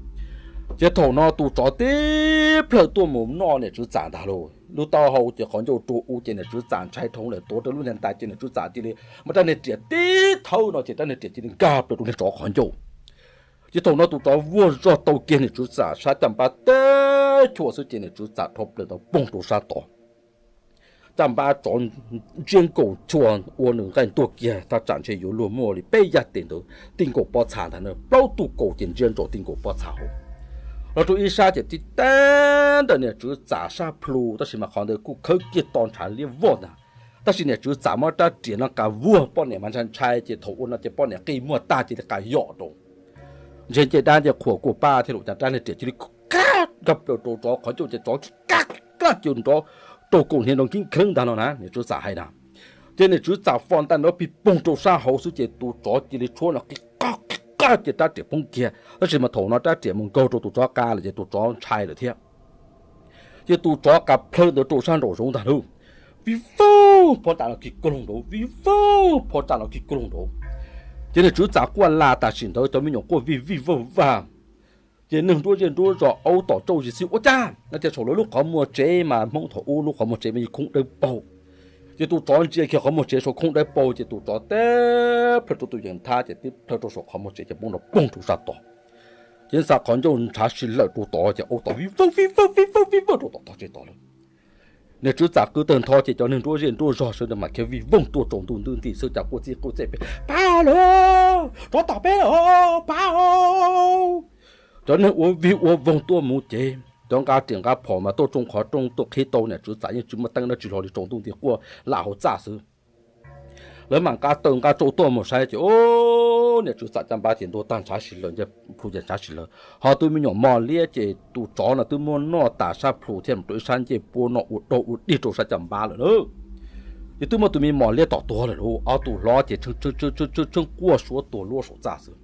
Ces thaum no tus tsov tib plhaw tuaj mus noj niam tswv txam ntag lauj. Lub taub hau ces qhov ncauj rua u ces niam tswv txam ntshai dhau lawm, tuav rau lub niag ntais ces niam tswv txam cia li muab rab niag riam tib thawb no ces rab niag riam cia li nkag plaws rau niag tsov qhov ncauj. Ces thaum no tus tsov vuag zog tau kiag niam tswv txam sab caj npab teb chua xwb ces niam tswv txam rho plaws tau poog rau sab tod. Caj npab tsov ntsiab nkaus chua ua nws nqaij ntuag kiag, thaj tsam ntshe yuav luag muaj li peb yaj tes ntawd, tij nkaus pob txha ntag na, plaub tug kaus ces ntsiab ntsaus tij nkaus pob txha hauv. Los rau ib sab ces tib tag ntawm niam tswv txam sab plhu, tab sis mas qhov ntawd kuj khawb kiag to ntshav liab vog ntag. Tab sis niam tswv txam muab rab riam no qas vuag poj niam mas ntshai ntshai ces thaum ua no ces poj niam qij muag tag cia li qas yom rau. Ntshe ncej dab ncej qhua kuj pab thiaj li ua cas rab niag riam cia li kab nkag plaws rau tsov qhov ncauj ces tsov kab kab cia nrov rau kaum hniav nrov kib kheeb ntag no na, niam tswv txam hais na. Ces niam tswv txam fo ntaj nrov pig poog rau sab hauv xwb ces tus tsov cia li tshuab no qi qab qi qab cia rab riam poob kiag, tab sis mas thaum no rab riam mus nkaug rau tus tsov qa lawm ces tus tsov ntshai lawm thiab. Ces tus tsov qa plhaw ntawd rau sab nraum zoov ntag lauj. Vij vauj, phab ntsa no kig koog nraud, vij vauj, phab ntsa no kig koog nraud. Ces niam tswv txam quaj la tam sim ntawd cov me nyuam quaj vij vij vauj vag. Ces neeg nruab zej nruab zog aub tom tsauj zis xwb ua cas no tias saum lawv lub qhov muag tsev mas Hmoob thaum ub lub qhov muag tsev mas yeej khoob dawb paug. Ces tus tsov ntsia kiag qhov muag tsev saum khoob dawb paug ces tus tsov teb plhaw rau tus yees thab ces tib plhaw rau saum qhov muag tsev ces poob nrov poog rau sab tod. Ces xa qhov ncauj ntshav si lawm rau tod ces aub tom vij vauj vij vauj vij vauj vij vauj rau tom tog tsev tod lawm. Niam tswv txam qw tawg ntho ces cov neeg nruab zej nruab zog sawv daws mam khiav vij voog tuaj tsaus ntuj ntuj nti xwb cas quaj txij quaj txej pem pab lauj, tsov tom peb os pab os. Cov neeg ua vij ua voog tuaj mus ces cov nqa riam nqa phom mas tuaj tsoo qhov rooj tuaj qhib tau niam tswv txam yeej tsis muaj teeb dab tsi hlo li tsaus ntuj nti quaj lam hauv txaj xwb. Lawv mam nqa taws nqa tsau tuaj mus saib ces o, niam tswv txam caj npab ces ntuag tag ntshav si lawm, ncej plhu ces ntshav si lawm, ho tus me nyuam mos liab ces tus tsov no twb muab noj tas sab plhu thiab mus rau ib sab ncej puab no ua dog ua dig rau sab caj npab lawm na. Ces twb muab tus me mos liab tom tuag lawm lauj, ob tug hlob ces tshee quaj suab tuag luab saum txaj xwb.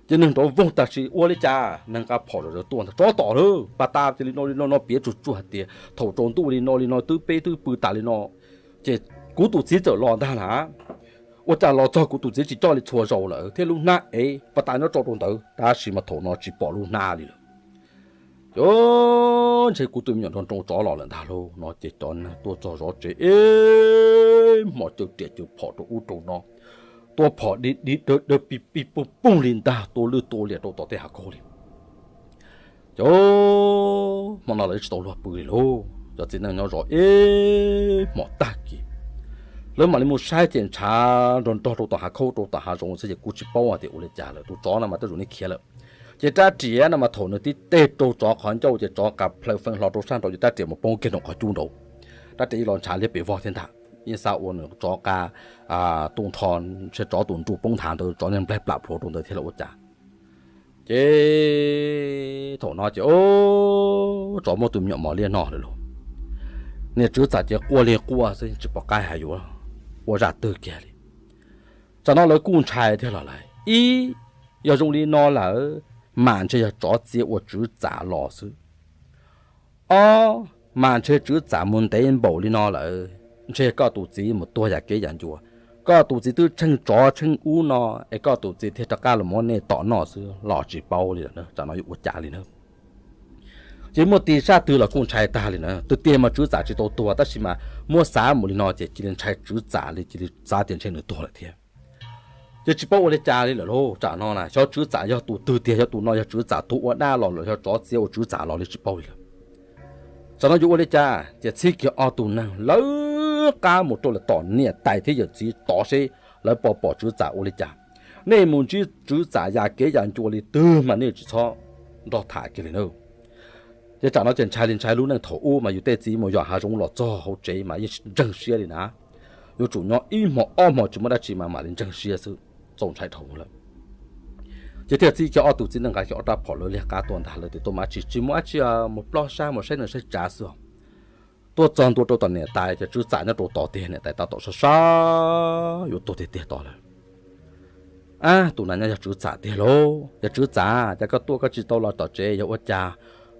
Ces neeg nrov voog tag sis ua li cas neeg nqa phom zom zaws tuaj ntag, tsov tom lawm, pas tas ces li no li no no piav tsuag tsuag hais tias thaum tsaus ntuj li no li no twb peb twb pw tas li no, ces kuv tus txiv txawm los ntag na. Ua cas los txog kuv tus txiv tsis coj li txhua zaus lawm thiab lub hnab ev pas tas nyob rau rau ntawd tab sis mas thaum no tsis pom lub hnab li lawm. Ces ntshe kuv tus me nyuam nrog nroo tsov los lawm ntag lauj no ces cov neeg tuaj txog zov tsev ib hmos caw riam caw phom rau ub rau no, tua phom di di dawg dawg pig pig poog poog li ntag, tua lwj tua liam rau tom tej hav khaub li. Ces hmo no lawv tsis tau luag pw li lauj, cov txiv neej nyob zov ib hmos tag kis, lawv mam li mus saib ces ntshav nrog nrog rau tom hav khaub rau tom hav zoov xwb ces kuj tsis paub hais tias ua li cas lawm, tus tsov no mas tej zaum nws khiav lawm. Ces rab riam no mas thaum nws tib teg rau tsov qhov ncauj ces tsov qa plhaw feej hlo rau sab nraud ces rab riam mus poob kiag nraum qhov cub nraud, rab riam ib los ntshav liab pes vog thiab ntag, yeej xav ua nws tsov qa tu nrho, ntshe tsov tus nruj poob nthav ntawd tsov nplaig plam plhuav rau ntawd thiab los ua cas. Ces thaum no ces tsov muab tus me nyuam mos liab noj lawm lauj. Niam tswv txam ces quaj li quaj xwb tsis pom qab hais yuav ua zaj twg kiag li. Tsam no lawv kuj ntshai thiab los lawm, ib, yog zoo li no lawm, mas ntshe yog tsov txia ua tswv txam los xwb. Ob, mas ntshe tswv txam mus ntev npaum li no lawm, ntshe koj tus txiv mus tuag yam kev yam ncua, koj tus txiv twb tsheej tsov tsheej ub no es koj tus txiv thiaj rov qab los muab nej tom noj xwb los tsis paub li lawm na, tsam no yuav ua cas li na. Ces muaj tis zaj twg los kuj ntshai tag li na, twb tiag mas tswv txam tsis tau tuag tab sis mas muab xav mus li no ces cia li ntshai tswv txam li, cia li xav tias ntshe nws tuag lawm thiab. Ces tsis paub ua li cas li lawm lauj, tsam no na xyov tswv txam yog tus twg tiag, yog tus no yog tswv txam tus ua dab los los yog tsov txia ua tswv txam los li tsis paub li lawm. Tsam no yuav ua li cas ces txhib kiag ob tug neeg lawv qab mus rau lawm tom niam tais thiab yawm txiv tod seb lawv puas pom tswv txam ua li cas. Nej mus ntsib tswv txam yam kev yam ncua li twg mas nej tsis txhob nrog tham kiag li na. Ces tsam no ces ntshai li ntshai lub neej thaum ub mas yus tej txiv mus yos hav zoov los txog hauv tsev mas yeej tsis ntseeg siab li na. Yuav tsum nyob ib hmos ob hmos tsis muaj dab tsi mas mam li ntseeg siab xwb, txaus ntshai dhau lawm. Ces thiaj txib kiag ob tug txiv neej nqa kiag ob rab phom lawv liag qab tuaj ntag, lawv tias tuaj mas tsis tsis muaj dab tsi, mus plob sab mus saib neeg saib tsav xwb os. Tuaj txog ntua rau tom niam tais ces tswv txam nyob rau tod tiag, niam tais tab tom sab sab yuav tuag tiag tiag tod lawm. Ab, tus nas nyob yog tswv txam tiag lauj, yog tswv txam, cas koj tuaj koj tsis tau los tom tsev yog ua cas?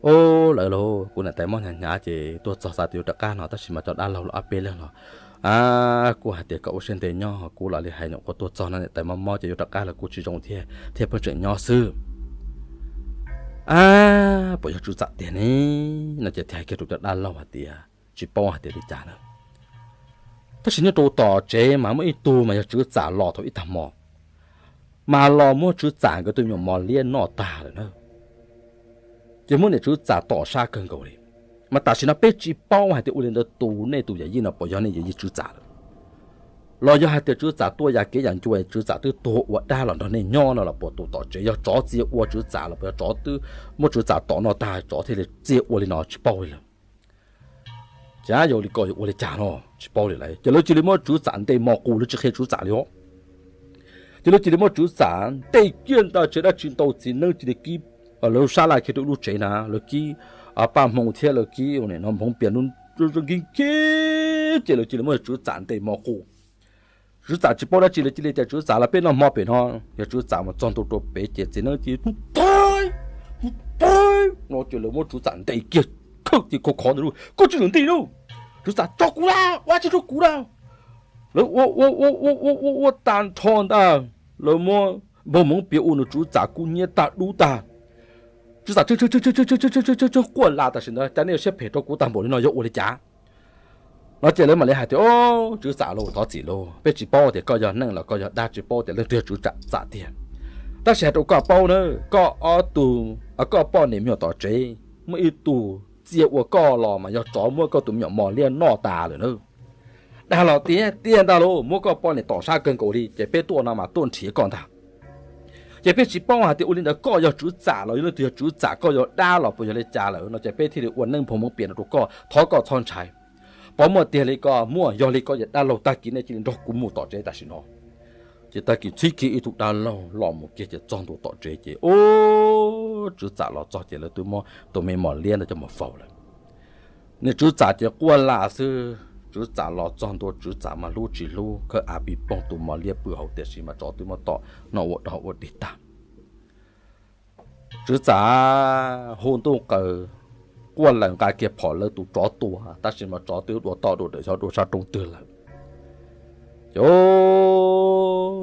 Ub, lawv lauj, kuv niam tais mob hnyav hnyav ces tuaj txog xav tias yuav rov qab no tab sis mas cov dab laug los ob peb leeg los kuj hais tias kom ua siab ntev nyob, kuv los li hais nyuam qhuav tuaj txog no niam tais mob mob ces yuav rov qab los kuj tsis zoo thiab, thiaj pheej tseem nyob xwb. Ab, puas yog tswv txam tiag ne? No ces thiaj hais kiag rau cov dab laug hais tias tsis paub hais tias li cas na. Tab sis nyob rau tom tsev mas muaj ib tug mas yog tswv txam los thaum ib tag hmo, mas los muab tswv txam nkawd tus me nyuam mos liab noj tag lawm na. Ces muab niam tswv txam tom sab kawg nkaus li. Mas tam sim no peb tsis paub hais tias ua li ntawd tus nej tus yawm yij no puas yog nej yawm yij tswv txam lawm, los yog hais tias tswv txam tuaj yam kev yam ncua, tswv txam twb tuag ua dab los nrog nej nyob no los puas tus tom tsev yog tsov txia ua tswv txam los puas yog tsov twb muab tswv txam tom noj tag tsov thiaj li txia ua li no tsis paub li lawm. Ces yog li ko yuav ua li cas no tsis paub li lawm, ces lawv cia li muab tswv txam ntes mos qus, lawv tsis qhia tswv txam li os. Ces lawv cia li muab tswv txam ntes kiag ntag, tsis dab tsi ntau txiv neeb cia li kib Lawv sab laj kiag rau lub tsev na, lawv kib paj hmoo thiab lawv kib no hmoov pias nkees kiag, ces lawv cia li muab tswv txam ntes mos qus. Tswv txam tsis paub dab tsi, lawv cia li tias tswv txam los peb noj hmo pem no. Yog tswv txam mus txog ntua rau pem ces txiv neeb cia li, no ces lawv muab tswv txam ntes kiag, khawb cia li khov khov ntawd, koj tsis txhob ntes nawb, tswv txam, tso kuv lawm, ua tsis tso kuv lawm. Lawv ua ua ua ua ua ua tag nrho ntag, lawv muab npog hmoov pias ua nws tswv txam kub hnyiab tag dub tag. Tswv txam tsw tsw tsw quaj las tam sim ntawd, cas nej yuav siab phem rau kuv tag npaum li no yog ua li cas? No ces lawv mam li hais tias, o, tswv txam lauj, thov txim lauj, peb tsis paub tias koj yog neeg los koj yog dab, tsis paub tias leej twg yog tswv txam tiag. Tab sis hais rau koj paub na, koj ob tug, koj poj niam me nyuam tom tsev, muaj ib tug txia ua koj los mas yog tsov muab koj tus me nyuam mos liab noj tas lawm na. Dag los tiag tiag ntag lauj, muab koj poj niam tom sab kawg nkaus li, ces peb tuaj no mas tuaj nrhiav koj ntag. Ces peb tsis paub hais tias ua li ntawd koj yog tswv txam los yog leej twg yog tswv txam, koj yog dab los puas yog li cas lawm no, ces peb thiaj li ua neeb npog hmoov pias no rau koj, thov koj txhob ntshai. Pov muaj tiag li koj muaj, yog li koj yog dab laug tag kis nej cia li nrog kuv mus tom tsev tam sim no. Ces tag kis txhib kiag ib tug dab laug los mus kiag ces txog ntua tom tsev ces, o, tswv txam los txog ces lawv twb muab tus me mos liab ntawd coj mus faus lawm. Niag tswv txam ces quaj las xwb, tswv txam los txog ntua tswv txam mas hlub tsis hlub, khawb av pis poog tus mos liab pw hauv tiam sis mas tsov twb muab tom noj ua dog ua dig tag. Tswv txam hu ntuj qaws, quaj laws nqa kiag phom lawv tus tsov tua, tab sis mas tsov twb dua toj dua dawm xyov dua sab roob twg lawm. Ces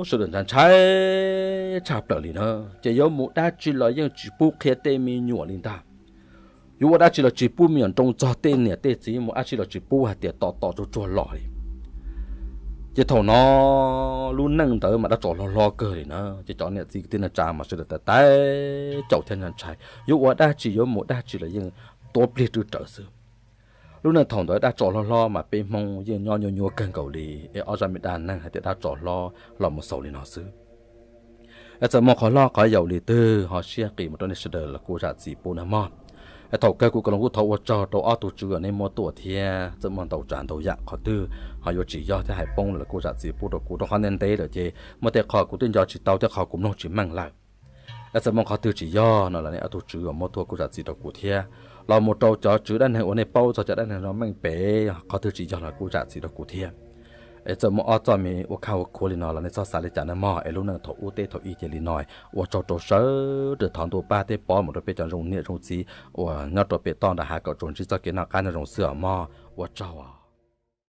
sawv daws ntshai ntshai tshaj plaws li na, ces yuav mus dab tsi los yeej tsis pub qhia tej me nyuam li ntag. Yuav ua dab tsi los tsis pub me nyuam nroo txog tej niam tej txiv, mus dab tsi los tsis pub hais tias tos tos tsuag tsuag los li. Ces thaum no lub neej ntawd mas dab tsov hlob hlob kawg li na, ces cov niam txiv kwv tij neej tsa mas sawv daws tab tab caum thiab ntshai, yuav ua dab tsi yuav mus dab tsi los yeej tuav plig rwb rawv xwb. Lub neej thaum ntawd dab tsov hlob hlob mas peb Hmoob yeej nyob nyuaj nyuaj kawg nkaus li, es ob zaj me dab neeg hais tias dab tsov hlob los mus xaus li no xwb. Es txawm muaj qhov hlob qhov yaus li twg ho siab qis mus rau nej sawv daws los kuj zam txim pub nawb mog. Es thaum kawg kuv Koos Loos kuj thov ua tsaug rau ob tug tswv uas nej muab tuaj thiab, txawm muaj ntau tsav ntau yam qhov twg ho yuav tsis yog thiab hais poob lawm los kuj zam txim pub rau kuv, rau qhov ntev ntev lawm ces muaj tej qho kuv twb nco tsis tau thiab qhov kuv mloog tsis meej lawm. Es txawm muaj qhov twg tsis yog no los nej ob tug tswv uas muab tuaj kuj zam txim rau kuv thiab, los mus rau cov tswv dab neeg uas nej paub txog cov dab neeg no meej pem, qhov twg tsis yog los kuj zam txim rau kuv thiab. Es txawm muaj ob txoj me ua khaj ua khuav li no los nej txhob xav li cas nawb mog. Es lub neej thaum ub teb thaum ub ces li no, ua tsaug rau sawv daws, thov ntuj pab thiab pov mus rau peb cov zoo niam zoo txiv uas nyob rau pem toj nram hav kom tsuas ntsib txoj kev noj qab nyob zoo xwb os mog. Ua tsaug.